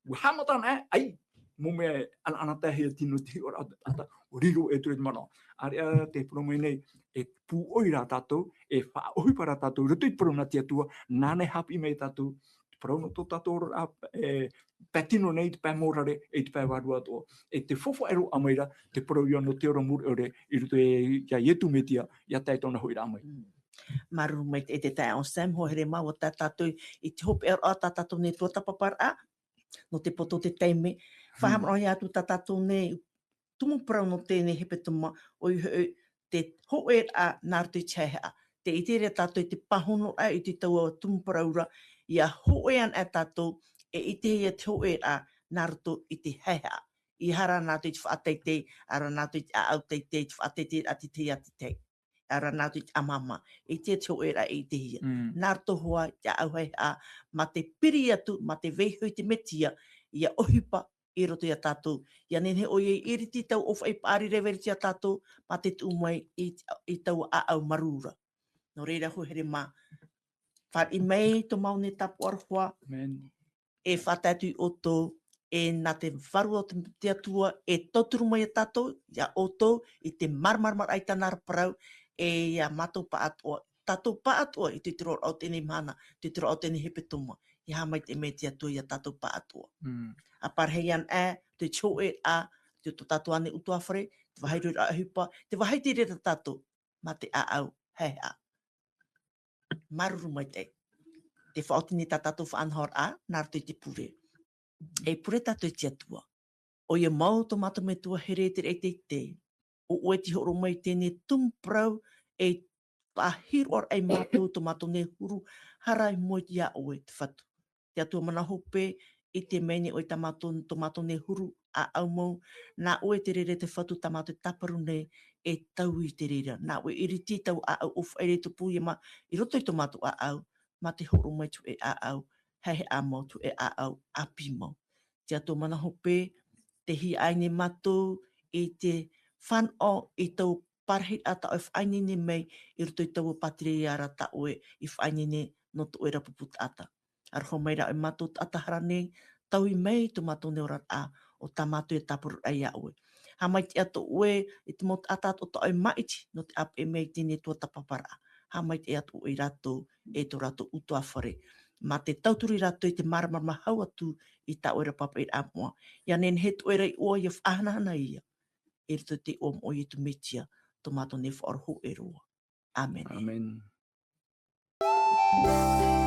ʻua haʻamata anaʻe, ʻai, mau mea ʻanaʻanataehia tino te hiʻoraʻa, ʻa, ʻua riro e ture te manaʻo. ʻĀreʻa te parau mai nei, e pūʻoi ra tātou, e faʻaʻohipa ra tātou, i roto i te parau nā te Atua, nāna e haʻapiʻi mai ia tātou, te parau nō tō tātou oraraʻa, e, pae tino nei, te pae mōrare, e te pae vārua atoʻa. E te faufaʻa e roaʻa mai ra, te parau ia nō te ora mure ʻore, i roto iā, iā Ietu Metia, ʻia tae i tōna hoʻiraʻa mai. Mm. Māuruuru maitaʻi e te taeaʻe Sam, hoa here mā, ʻua tae tātou i te hopeʻaraʻa tā tātou nei tuatāpaparaʻa, nō te poto o te taime. Mm. Faʻahaʻamanaʻohia atu tā tātou nei tumu parau nō teie nei hepetoma, ʻoia hoʻi te hōʻēraʻa nā roto i te haʻehaʻa. Tē ʻite ra tātou i te pāhonoraʻa i te taua tumu parau ra, ʻia hōʻē anaʻe tātou, e ʻitehia te hōʻēraʻa nā roto i te haʻehaʻa. ʻEiaha rā nā roto i te faʻateitei, ʻaore rā nā roto i te ʻāʻau teitei, te faʻateiteiraʻa te tahi ʻe te tahi. ʻAore rā nā roto i te ʻāmāmā, e ʻitehia te hōʻēraʻa e ʻitehia. Mm. Nā roto hoʻi i te ʻāʻau haʻehaʻa, mā te piri atu, mā te vaiiho i te Metia, ʻia ʻohipa i roto iā tātou. ʻIa nehenehe ʻoia e ʻiriti i taua ʻōfaʻi paʻari revereti iā tātou, mā te tuʻu mai i, i taua ʻāʻau marū ra. Nō reira, hoa here mā, fāriʻi mai tō māua nei tāpaʻo aroha. Amen. E faʻatae atu iā ʻoutou, e nā te Vārua o te, te Atua, e tauturu mai iā tātou, iā ʻoutou, i te māramarama i tāna ra parau, e iā mātou pāʻatoʻa, tātou pāʻatoʻa, i te tūroraʻa o teie nei mahana, te tūroraʻa o teie nei hepetoma, ʻia haʻamaitaʻi mai te Atua iā tātou pāʻatoʻa. Mm. ʻA parahi anaʻe, te hōʻēraʻa, te, tō tātou ānei ʻutuāfare, te vāhi roa i te ʻohipa, te vāhi i te reira tātou, mā te ʻāʻau haʻehaʻa. Māuruuru maitaʻi. Te faʻaoti nei tā tātou faʻanahoraʻa, nā roto i te pure. E pure tātou i te Atua. ʻOia mau tō mātou Metua here i te raʻi teitei. ʻO ʻoe tei hōroʻa mai i teie nei tumu parau e faʻahiroʻaraʻa ia mātou tō mātou nei huru hara i mua iā ʻoe te Fatu. Te Atua mana hope, ʻite mai nei ʻoe tā mātou, tō mātou nei huru ʻāʻau mau, nā ʻoe te reira te Fatu tā mātou e tāparu nei e taui i te reira. Nā ʻoe e ʻiriti taua ʻāʻau ʻōfaʻi ra i tupu ia ma-, i roto i tō mātou ʻāʻau, mā te hōroʻa mai i te hōʻē ʻāʻau haʻehaʻa mau, te hōʻē ʻāʻau ʻāpī mau. Te Atua mana hope, tē hiaʻai nei mātou i te fānaʻo i taua parahiraʻa tā ʻoe e faʻaineine mai i roto i taua pātireia ra tā ʻoe i faʻaineine nō tō ʻoe ra pupu taʻata. Aroha mai rā ʻoe mātou taʻata hara nei, taui mai tō mātou nei oraraʻa, ʻo tā mātou e tāparu ra iā ʻoe. Haʻamaitaʻi atu ʻoe i te mau taʻata atoʻa tā ʻoe e māʻiti nō te ʻāpeʻe mai i teie nei tuatāpaparaʻa. Haʻamaitaʻi atu ʻoe ia rātou e tō rātou ʻutuāfare. Mā te tauturu ia rātou i te māramarama hau atu i tā ʻoe ra pāpaʻiraʻa moʻa. ʻIa nehenehe tō ʻoe ra iʻoa ʻia faʻahanahana ia i roto i te iʻoa moʻa o Ietu Metia, tō mātou nei Faʻaora hōʻē roa. ʻĀmene. ʻĀmene.